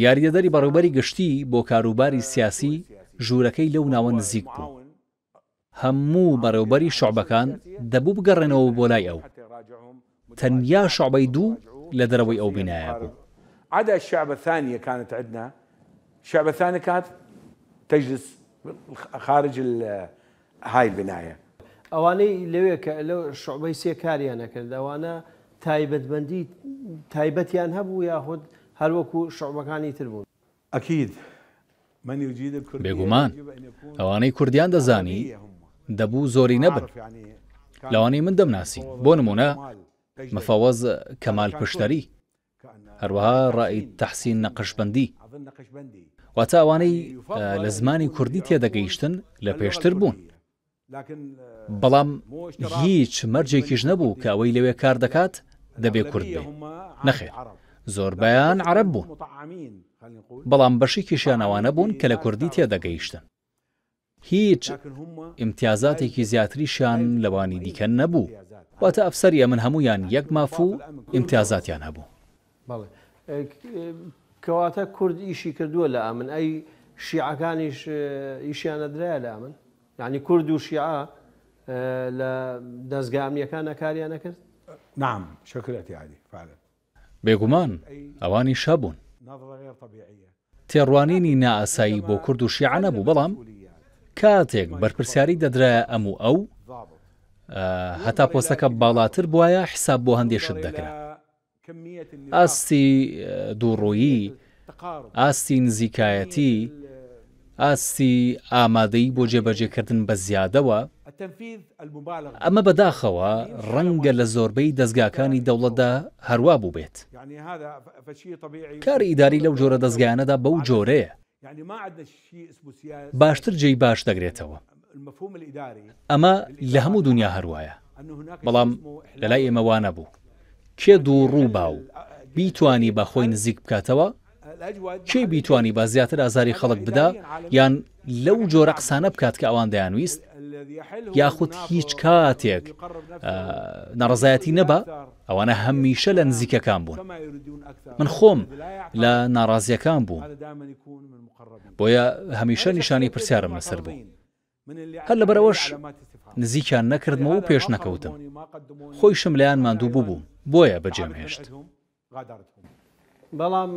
یاریدەدەری بەڕێوبەری گشتی بۆ کاروباری سیاسی ژوورەکەی لەو ناوە نزیک بوو. هەموو بەڕێوبەری شوعبەکان دەبوو بگەڕێنەوە بۆ لای ئەو. تەنیا شوعبەی دوو لە دەرەوەی ئەو بینایە بوو. عدا الشعبە الثانیە كانت عندنا الشعبە الثانیە كانت تجلس خارج هاي البناية. ئەوانەی لەوێ کە لە شوعبەی سێ کاریان ئەکرد ئەوانە تایبەتمەندی تایبەتیان هەبوو یاخود هەر وەکو شوعبەکانی تر بوون؟ اكيد من يجيد الكردية بێگومان يجب ان يكون ئەوانەی کوردیان دەزانی عربية هم دەبوو زۆرینە بن عارف يعني كان لەوانەی من دەمناسین بۆ مفوض نموونە كمال تجدد مفەوەز هذا کەمال كان كردي پشتەری كان هەروەها رائد ڕائید تحسين تەحسین تحسين نەقشبەندی اظن نقشبندي واتە ئەوانەی يعني يفضل لە ان زمانی يكون کوردی يعرفون تێدەگەیشتن لە اللغة پێشتر بوون. الكردية لكن بەڵام مو اشتراط هیچ من مەرجێکیش نەبوو کە الكردية ئەوەی لەوێ کار لا دەکات دەبێ کورد الأغلبية بێ. هم عاد نەخێر عرب زۆربەیان لكن قسم عەرەب منهم بوون. مطعمين خلينا نقول بەڵام بەشێکیشیان ئەوانە مطعمين بوون کە لە بما کوردی تعرف الكردية تێدەگەیشتن. هیچ لكن هم لا ئیمتیازاتێکی يوجد زیاتریشیان لا يوجد لەوانی اي دیکە نەبوو. امتيازات واتە عنهم ئەفسەری ئەمن هەموویان يعني یەک كل ماف ضباط و الامن كلهم سواء ئیمتیازاتیان هەبوو. بەڵێ کەواتە کورد ئیشی کردووە لە ئەمن ئەی شیعەکانیش ئیشیان ئەدرایە لە ئەمن؟ یعنی کورد و شیعە لە دەزگا ئەمنیەکانە کاریان نەکرد؟ نعم بشكل اعتيادي فعلا. بێگومان أي ئەوانیش هەبوون. نظرة غير طبيعية. تێڕوانینی لكن نائاسایی بۆ عندما کورد و شیعە تسلم نەبوو، بەڵام المسؤوليات کاتێک ثم يكبر بەرپرسیاری دەدرایە ئەم و ئەو، ضابط هەتا ينظر إلى پۆستەکە كمية باڵاتر بوایە حساب بۆ هەندێ ينظر شت دەکرا. إلى كمية النفاق ئاستی كمية دووڕوویی، التقارب ئاستی كمية نزیکایەتی، ئاستی ئامادەیی بۆ يعني جێبەجێکردن بە زیادەوە، التنفيذ المبالغ به. ئەمە بەداخەوە هذه مشكلة ڕەنگە لە مؤسسية زۆربەی حتى دەزگاکانی في دەوڵەتدا السلطة. هەروا بووبێت. يعني هذا فشيء طبيعي کاری في ئیداری كل لەو جۆرە الدول دەزگایانەدا بەو وعادة جۆرەیە. يعني ما عندنا شيء اسمه سياسة باشتر جێی باش يعني دەگرێتەوە. المفهوم الإداري ئەمە لە هەموو بالإدارات دونیا العامة هەروایە. أنه هناك شيء بەڵام اسمه لە لای إحلال ئێمە وا الحقوق. نەبوو. کێ يعني دووڕوو يحل با و بیتوانیبا خۆی نزیک بکاتەوە؟ کێ بیتوانیبا زیاتر ئازاری خەڵک بدا یان لەو جۆرە قسانە بکات کە ئەوان دەیانویست یاخود هیچ کاتێک ناڕەزایەتی نەبا ئەوانە هەمیشە لە نزیکەکان بوون من خۆم لە ناڕازیەکان بووم بۆیە هەمیشە نیشانی پرسیارم لەسەر بوو هەر لەبەرئەوەش نزیکیان نەکردمەوە و پێش نەکەوتم. خۆیشم لێیان ماندوو بووبووم، بۆیە بەجێم هێشت. بەڵام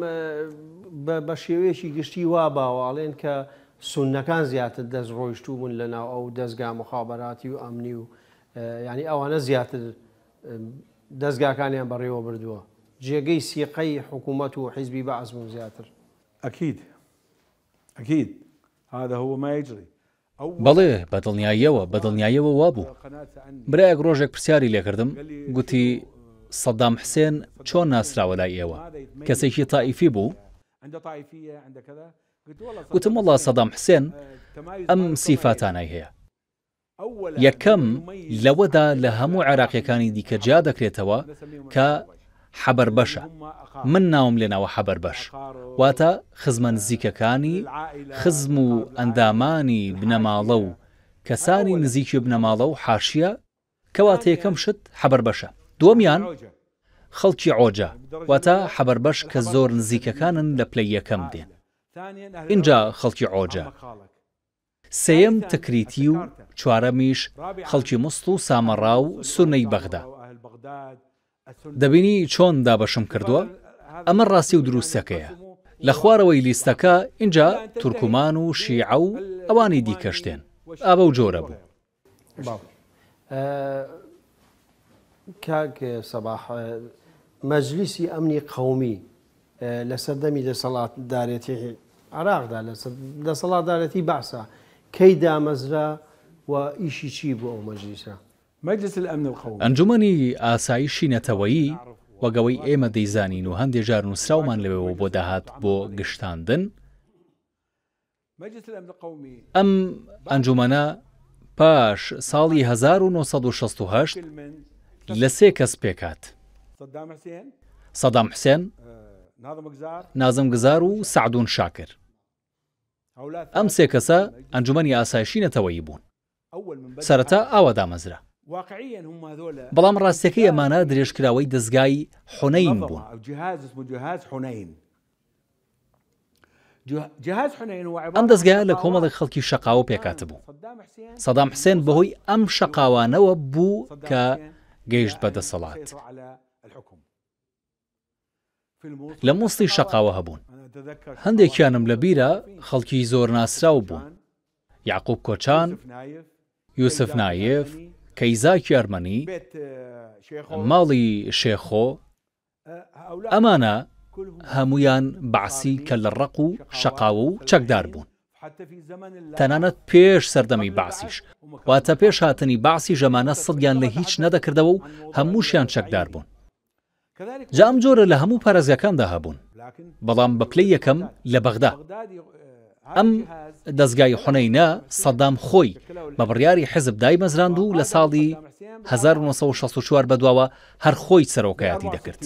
بە شێوەیەکی گشتی وا باوە ئەڵێن کە سوننەکان زیاتر دەست ڕۆیشتوو بوون لە ناو ئەو دەزگا موخابەراتی و ئەمنی و یانی ئەوانە زیاتر دەزگاکانیان بەڕێوە بردووە جێگەی سیقەی حکوومەت و حیزبی بەعس بوون زیاتر. اكيد اكيد هذا هو ما يجري. بەڵێ، بە دڵنیاییەوە، بە دڵنیاییەوە وابوو. برایەک ڕۆژێک پرسیاری لێکردم، گوتی، سەدام حسێن چۆن ناسراوە لای ئێوە؟ کەسێکی تائیفی بوو؟ گوتم، وەڵا سەدام حسێن ئەم سیفاتانەی هەیە. یەکەم، لەوەدا لە هەموو عێراقییەکانی دیکە جیا دەکرێتەوە کە حەبەربەشە، من ناوم لێناوە حەبەربەش، واتە خزمە نزیکەکانی، خزم و ئەندامانی بنەماڵە و کەسانی نزیکی بنەماڵە و حاشیە، کەواتە یەکەم شت حەبەربەشە. دووەمیان، خەڵکی عۆجە، واتە حەبەربەش کە زۆر نزیکەکانن لە پلەی یەکەم دێن، ئینجا خەڵکی عۆجە. سێیەم تکریتی و چوارەمیش خەڵکی موسڵ و سامەڕا و سوننەی بەغدا. دەبینی چۆن دابەشم کردووە؟ ئەمە ڕاستی و دروستەکەیە. لە خوارەوەی لیستەکە ئینجا تورکمان و شیعە و ئەوانی دیکەش دێن. ئا بەو جۆرە بوو. کاک سەباح، مەجلیسی ئەمنی قەومی لە سەردەمی دەسەڵاتدارێتی عێراقدا، لە دەسەڵاتدارێتی بەعسا کەی دامەزرا و ئیشی چی بوو ئەو مەجلیسە؟ مجلس الامن القومی. ئەنجومەنی ئاسایشی نەتەوەیی وەک ئەوەی ئێمە دەیزانین و هەندێ جار نووسراومان لەوێوە بۆ دەهات بۆ گشتاندن، ئەم ئەنجومەنە پاش ساڵی 1968 لە سێ کەس پێکهات، سەدام حوسێن، نازم گزار و سەعدون شاکر. ئەم سێ کەسە ئەنجومەنی ئاسایشی نەتەوەیی بوون. سەرەتا ئاوا دامەزرا. بەڵام ڕاستیەکەی ئەمانە درێژکراوەی دەزگای حونەین بوون. ئەم دەزگایە لە کۆمەڵێک خەڵکی شەقاوە پێکهاتبوو. سەدام حوسێن بەهۆی ئەم شەقاوانەوە بوو کە گەیشت بە دەسەڵات. لە موسڵی شەقاوە هەبوون. هەندێکیانم لە بیرە خەڵکی زۆر ناسراو بوون، یەعقوب کۆچان، یوسف نایف، کەیزاکی ئەرمەنی، ماڵی شێخۆ، ئەمانە هەموویان بەعسی کەللەڕەق و شەقاوە و چەکدار بوون. تەنانەت پێش سەردەمی بەعسیش، واتە پێش هاتنی بەعسیش ئەمانە سڵیان لە هیچ نەدەکردەوە و هەمووشیان چەکدار بوون. جا ئەم جۆرە لە هەموو پارێزگاکاندا هەبوون، بەڵام بە پلەی یەکەم لە بەغدا. ئەم دەزگای حونەینە سەدام خۆی بە بڕیاری حزب دایمەزراند و لە ساڵی 1964 بەدواوە هەر خۆی سەرۆکایەتی دەکرد.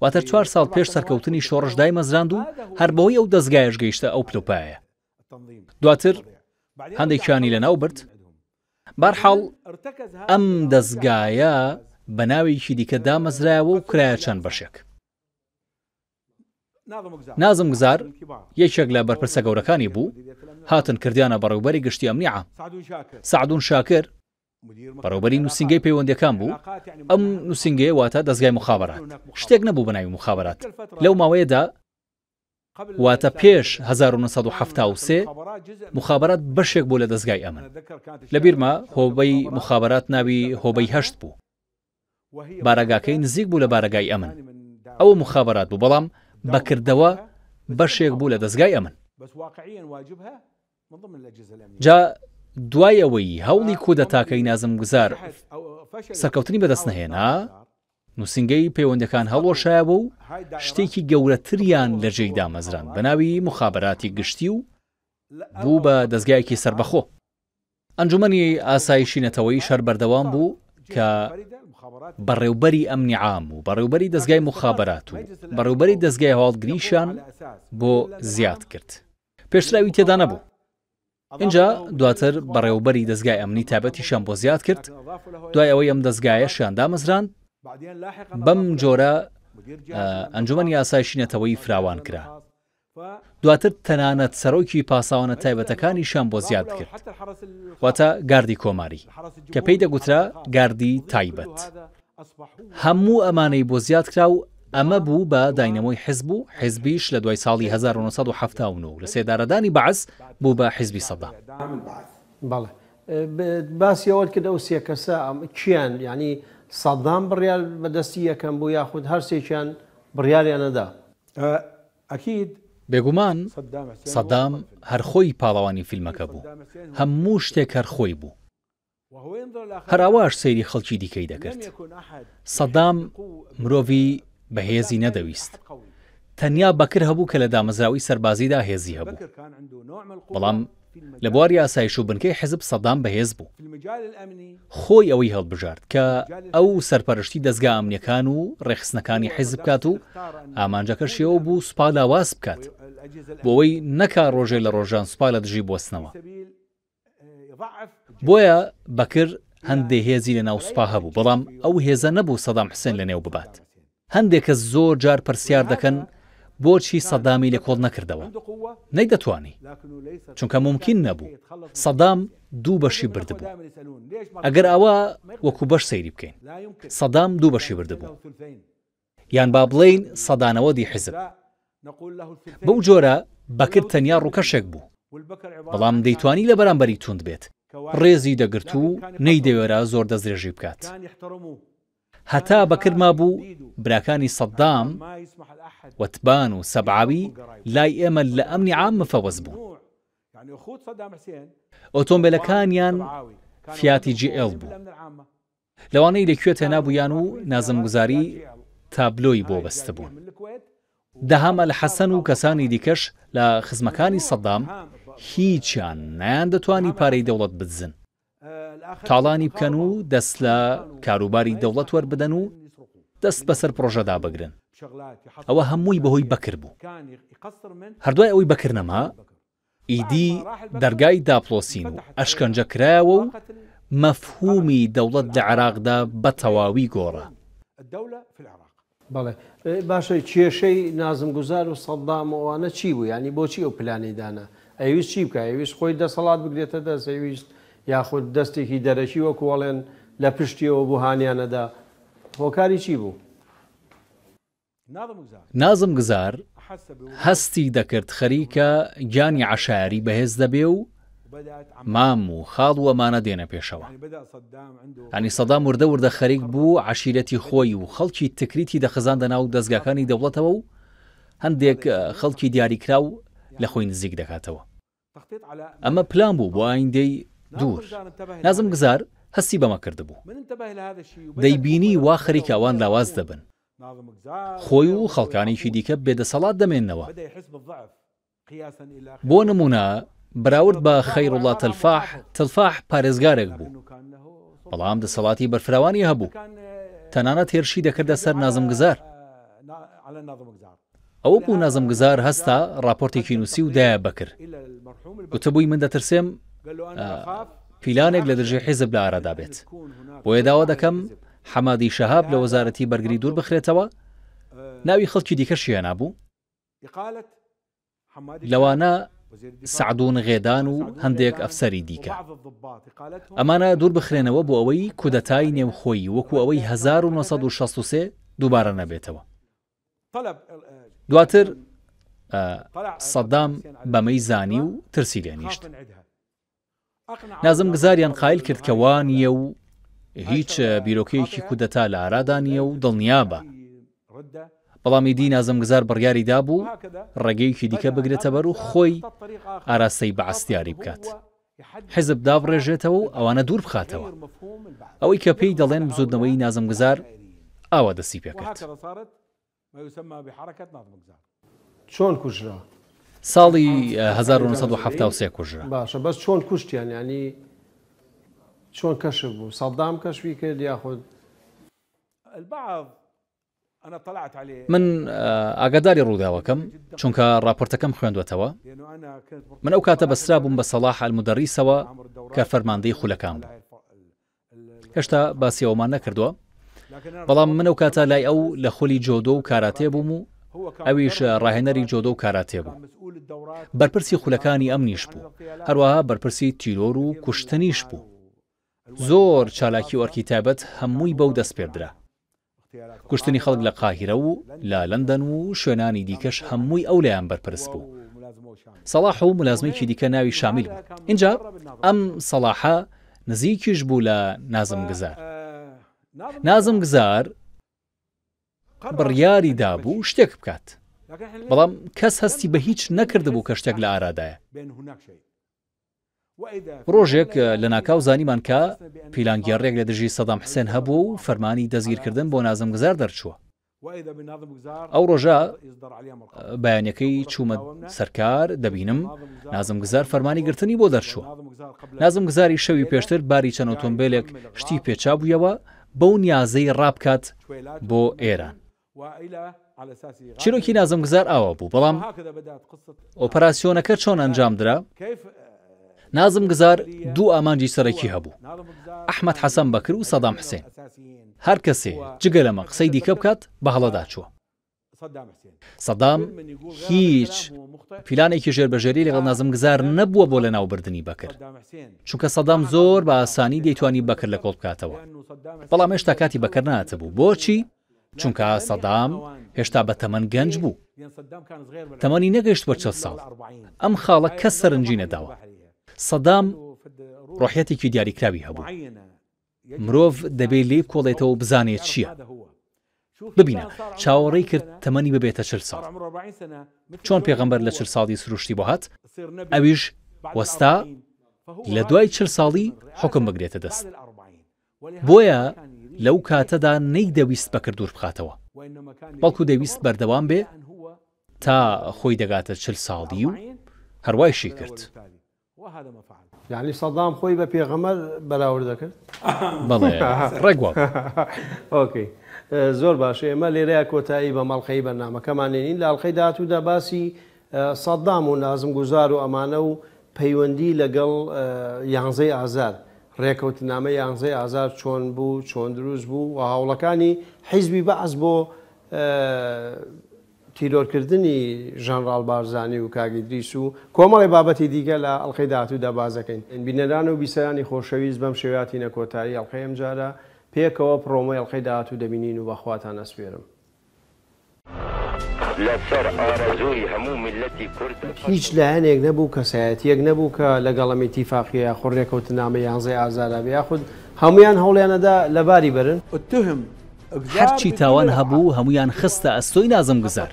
واتە چوار ساڵ پێش سەرکەوتنی شۆڕش دایمەزراند و هەر بەهۆی ئەو دەزگایەش گەیشتە ئەو پلەوپایەیە. دواتر هەندێکیانی لەناو برد. بەهەرحاڵ ئەم دەزگایە بە ناوێکی دیکە دامەزرایەوە و کرایە چەند بەشێک. نازم گزار یەکێک لە بەرپرسە گەورەکانی بوو، هاتن کردیانە بەڕێوبەری گشتی ئەمنی عام. سەعدون شاکر بەڕێوبەری نووسینگەی پەیوەندیەکان بوو، ئەم نووسینگەیە واتە دەزگای موخابەرات، شتێک نەبوو بە ناوی موخابەرات لەو ماوەیەدا، واتە پێش 1973 موخابەرات بەشێک بوو لە دەزگای ئەمن. لەبیرمە هۆبەی موخابەرات ناوی هۆبەی هەشت بوو. بارەگاکەی نزیک بوو لە بارەگای ئەمن. ئەوە موخابەرات بوو، بەڵام بە کردەوە بەشێک بوو لە دەزگای ئەمن. جا دوای ئەوەی هەوڵی کودەتاکەی نازم گزار سەرکەوتنی بەدەست نەهێنا، نووسینگەی پەیوەندیەکان هەڵوەشایەوە و شتێکی گەورەتریان لە جێی دامەزراند بە ناوی موخابەراتی گشتی و بوو بە دەزگایەکی سەربەخۆ. ئەنجومەنی ئاسایشی نەتەوەییش هەر بەردەوام بوو. کە بەڕێوبەری ئەمنی عام و بەڕێوبەری دەزگای موخابەرات و بەڕێوبەری دەزگای هەواڵگریشیان بۆ زیاد کرد. پێشتر ئەوی تێدا نەبوو. ئینجا دواتر بەڕێوبەری دەزگای ئەمنی تایبەتیشیان بۆ زیاد کرد، دوای ئەوەی ئەم دەزگایەشیان دامەزراند، بەم جۆرە ئەنجومەنی ئاسایشی نەتەوەیی فراوان کرا. دواتر تەنانەت سەرۆکی پاسەوانە تایبەتەکانیشیان بۆ زیاد کرد، واتە گاردی کۆماری، کە پێی دەگوترا گاردی تایبەت. هەموو ئەمانەی بۆ زیاد کرا و ئەمە بوو بە داینەمۆی حیزب و حیزبیش لە دوای ساڵی 1979 و لەسێدارەدانی بەعس بوو بە حیزبی سەدام. بەڵێ باسی ئەوەت کرد ئەو سێ کەسە کێن؟ یانی سەدام بڕیار بەدەستی یەکەم بوو یاخود هەرسێکیان بڕیاریان ئەدا؟ بێگومان سەدام هەر خۆی پاڵەوانی فیلمەکە بوو، هەموو شتێک هەر خۆی بوو. هەر ئاواش سەیری خەڵکی دیکەی دەکرد. سەدام مرۆڤی بەهێزی نەدەویست. تەنیا بەکر هەبوو کە لە دامەزراوەی سەربازیدا هێزی هەبوو. بەڵام لە بواری ئاسایش و بنکەی حیزب سەدام بەهێز بوو. خۆی ئەوەی هەڵبژارد کە ئەو سەرپەرشتی دەزگا ئەمنیەکان و ڕێکخستنەکانی حیزب بکات و ئامانجەکەشی ئەوە بوو سوپا لاواز بکات بۆ ئەوەی نەکا ڕۆژێ لە ڕۆژان سوپا لە دژی بوەستنەوە. بۆیە بەکر هەندێ هێزی لە ناو سوپا هەبوو بەڵام ئەو هێزە نەبوو سەدام حوسێن لە نێو ببات. هەندێ کەس زۆر جار پرسیار دەکەن بۆچی سەدامی لە کۆڵ نەکردەوە؟ نەیدەتوانی چونکە مومکین نەبوو. سەدام دوو بەشی بردبوو. ئەگەر ئاوا وەکو بەش سەیری بکەین. سەدام دوو بەشی بردبوو. یان با بڵێین سەدانەوەدی حیزب. بەو جۆرە بەکر تەنیا ڕووکەشێک بوو. بەڵام دەیتوانی لە بەرامبەری توند بێت. ڕێزی دەگرت و نەیدەوێرا زۆر دەستدرێژی بکات. هەتا بەکر مابوو براکانی سەدام، وەتبان و سەبعاوی لای ئێمە لە ئەمنی عام مفەوەز بوون. ئۆتۆمبێلەکانیان فیاتی جی ئێڵ بوو. لەوانەی لە کوێت هێنابوویان و نازمگوزاری تابلۆی بۆ بەستبوون. دەهام ئەلحەسەن و کەسانی دیکەش لە خزمەکانی سەدام هیچیان نەیاندەتوانی پارەی دەوڵەت بدزن. تاڵانی بکەن و دەست لە کاروباری دەوڵەت وەربدەن و دەست بەسەر پڕۆژەدا بگرن. ئەوە هەمووی بەهۆی بەکر بوو. هەر دوای ئەوەی بەکر نەما، ئیدی دەرگای داپڵۆسین و ئەشکەنجە کرایەوە و مەفهومی دەوڵەت لە عێراقدا بە تەواوی گۆڕا. بەڵێ باشە کێشەی نازم گوزار و سەدام و ئەوانە چی بوو یانی بۆچی ئەو پلانەی دانا ئەیویست چی بکا ئەیویست خۆی دەسەڵات بگرێتە دەست ئەیویست یاخود دەستێکی دەرەکی وەکو ئەڵێن لە پشتیەوە بوو هانیانەدا هۆکاری چی بوو؟ نازم گزار هەستی دەکرد خەریکە گیانی عەشایەری بەهێز دەبێ و مام و خاڵ و ئەمانە دێنە پێشەوە. یانی سەدام وردە وردە خەریک بوو عەشیرەتی خۆی و خەڵکی تکریتی دەخزاندە ناو دەزگاکانی دەوڵەتەوە و هەندێک خەڵکی دیاریکراو لە خۆی نزیک دەکاتەوە. ئەمە پلان بوو بۆ ئایندەی دوور. نازم گزار هەستی بەمە کردبوو. دەیبینی وا خەریکە ئەوان لاواز دەبن. خۆی و خەڵکانێکی دیکە بێدەسەڵات دەمێننەوە. بۆ نموونە بەراورد بە خەیروڵا تەلفاح، تلفاح پارێزگارێک بوو، بەڵام دەسەڵاتی بەرفراوانی هەبوو، تەنانەت هێرشی دەکردە سەر نازم گزار. ئەوە بوو نازم گزار هەستا ڕاپۆرتێکی نووسی و دایە بەکر، گوتبووی من دەترسێم پیلانێک لە دژی حیزب لە ئارادا بێت، بۆیە داوا دەکەم حەمادی شەهاب لە وەزارەتی بەرگری دوور بخرێتەوە، ناوی خەڵکی دیکەشی هێنابوو. لەوانە سەعدون غێدان و هەندێک ئەفسەری دیکە. ئەمانە دوور بخرێنەوە بۆ ئەوەی کودەتای نێوخۆیی وەکو ئەوەی 1963 دووبارە نەبێتەوە. دواتر سەدام بەمەی زانی و ترسی لێنیشت. نازم گزاریان قایل کرد کە وا نییە و هیچ بیرۆکەیەکی کودەتا لە ئارادا نییە و دڵنیابە. بەڵام ئیدی نازم گزار بڕیاری دابوو ڕێگەیەکی دیکە بگرێتەبەر و خۆی ئاراستەی بەعس دیاری بکات. حیزب دابڕێژێتەوە و ئەوانە دوور بخاتەوە. ئەوەی کە پێی دەڵێن بزووتنەوەی نازم گزار ئاوا دەستی پێکرد. چۆن کوژرا؟ ساڵی 1973 کوژرا. باشە بەس چۆن کوشتیان یانی. چۆن کەشف بوو؟ سەدام کەشفی کرد یاخود؟ من ئاگاداری ڕووداوەکەم چونکە ڕاپۆرتەکەم خوێندوەتەوە. من ئەو کاتە بەسترابووم بە سەڵاح ئەلمودەڕیسەوە کە فەرماندەی خولەکان بوو. هێشتا باسی ئەومان نەکردووە، بەڵام من ئەو کاتە لای ئەو لە خولی جۆدۆ و کاراتێ بووم و ئەویش ڕاهێنەری جۆدۆ و کاراتێ بوو. بەرپرسی خولەکانی ئەمنیش بوو، هەروەها بەرپرسی تیرۆر و کوشتنیش بوو. زۆر چالاکی و ئەرکی تایبەت هەمووی بەو دەسپێردرا. کوشتنی خەڵک لە قاهیرە و لە لەندەن و شوێنانی دیکەش هەمووی ئەو لایان بەرپرس بوو. سەڵاح و مولازمێکی دیکە ناوی شامیل بوو. ئینجا ئەم سەڵاحە نزیکیش بوو لە نازم گزار. نازم گزار بڕیاری دابوو شتێک بکات. بەڵام کەس هەستی بە هیچ نەکردبوو کە شتێک لە ئارادایە. ڕۆژێک لەناکاو زانیمان کە پیلانگێڕیەک لە دژی سەدام حسێن هەبووە و فەرمانی دەستگیرکردن بۆ نازم گزار دەرچووە. ئەو ڕۆژە بەیانەکەی چوومە سەرکار دەبینم نازم گزار فەرمانی گرتنی بۆ دەرچووە. نازم گزاری شەوی پێشتر باری چەند ئۆتۆمبیلێک شتی پێچابوویەوە بەو نیازەی ڕابکات بۆ ئێران. چیرۆکی نازم گزار ئاوا بوو، بەڵام ئۆپەراسیۆنەکە چۆن ئەنجامدرا؟ نازم گزار دوو ئامانجی سەرەکی هەبوو، ئەحمەد حەسەن بەکر و سەدام حسێن. هەر کەسێ جگە لەمە قسەی دیکە بکات بە هەڵەدا چووە. سەدام هیچ پیلانێکی ژێربەژێری لەگەڵ نازم گزار نەبووە بۆ لەناوبردنی بەکر، چونکە سەدام زۆر بە ئاسانی دەیتوانی بەکر لە کۆڵ بکاتەوە، بەڵام هێشتا کاتی بەکر نەهاتبوو. بۆچی؟ چونکە سەدام هێشتا بە تەمەن گەنج بوو، تەمەنی نەگەیشتبووە 40 ساڵ، ئەم خاڵە کەس سەرنجی نەداوە. سەدام ڕۆحیەتێکی دیاریکراوی هەبوو، مرۆڤ دەبێ لێی بکۆڵێتەوە و بزانێ چییە. ببینە، چاوەڕێی کرد تەمەنی ببێتە 40 ساڵ. چۆن پێغەمبەر لە 40 ساڵی سروشتی بۆ هات، ئەویش وەستا لە دوای 40 ساڵی حوکم بگرێتە دەست. بۆیە لەو کاتەدا نەیدەویست بەکر دوور بخاتەوە، بەڵکو دەیویست بەردەوام بێ تا خۆی دەگاتە 40 ساڵی و هەروایشی کرد. یانی سەدام خۆی بە پێغەمبەر بەراورد دەکرد؟ بەڵێ ڕێک وا بوو. ئۆکەی زۆر باشە ئێمە لێرەیا کۆتایی بەم ئەڵقەی بەرنامەکەمان نێنین لە ئەڵقەی داهاتوودا باسی سەدام و نازم گوزار و ئەمانە و پەیوەندی لەگەڵ یانزەی ئازار، ڕێکەوتنامەی یانزەی ئازار چۆن بوو، چۆن دروست بوو و هەوڵەکانی حیزبی بەعس بۆ تیرۆرکردنی ژەنڕاڵ بارزانی و کاک ئیدریس و کۆمەڵی بابەتی دیکە لە ئەڵقەی داهاتوودا باس دەکەین. بینەران و بیسەرانی خۆشەویست بەم شێوەیە هاتینە کۆتایی ئەڵقەی ئەمجارە، پێکەوە پڕۆمۆی ئەڵقەی داهاتوو دەبینین و بە خواتان ئەسپێرم. لەسەر ئارەزووی هەموو میللەتی کورد. هیچ لایەنێک نەبوو، کەسایەتییەک نەبوو کە لەگەڵ ئەم ئیتیفاقیە یاخود رێکەوتنامەی یانزەی ئازارا بێ یاخود هەموویان هەوڵیان ئەدا لەباری بەرن. هەرچی تاوان هەبوو هەموویان خستە ئەستۆی نازم گوزار.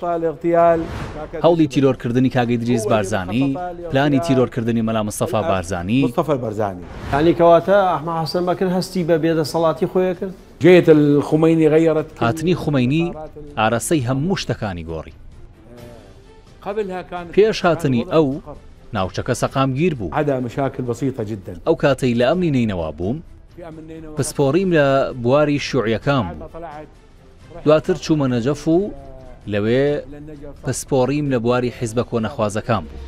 هەوڵی تیرۆرکردنی کاک ئیدریس بارزانی، پلانی تیرۆرکردنی مەلا مستەفا بارزانی. یانی کەواتە ئەحمەد حەسەن بەکر هەستی بە بێدەسەڵاتی خۆی ئەکرد؟ هاتنی خومەینی ئاراستەی هەموو شتەکانی گۆڕی. پێش هاتنی ئەو، ناوچەکە سەقامگیر بوو. ئەو کاتەی لە ئەمنی نەینەوا بووم، پسپۆڕیم لە بواری شیوعیەکان بوو. دواتر چوومە نەجەف و لەوێ پسپۆڕیم لە بواری حیزبە کۆنەخوازەکان بوو.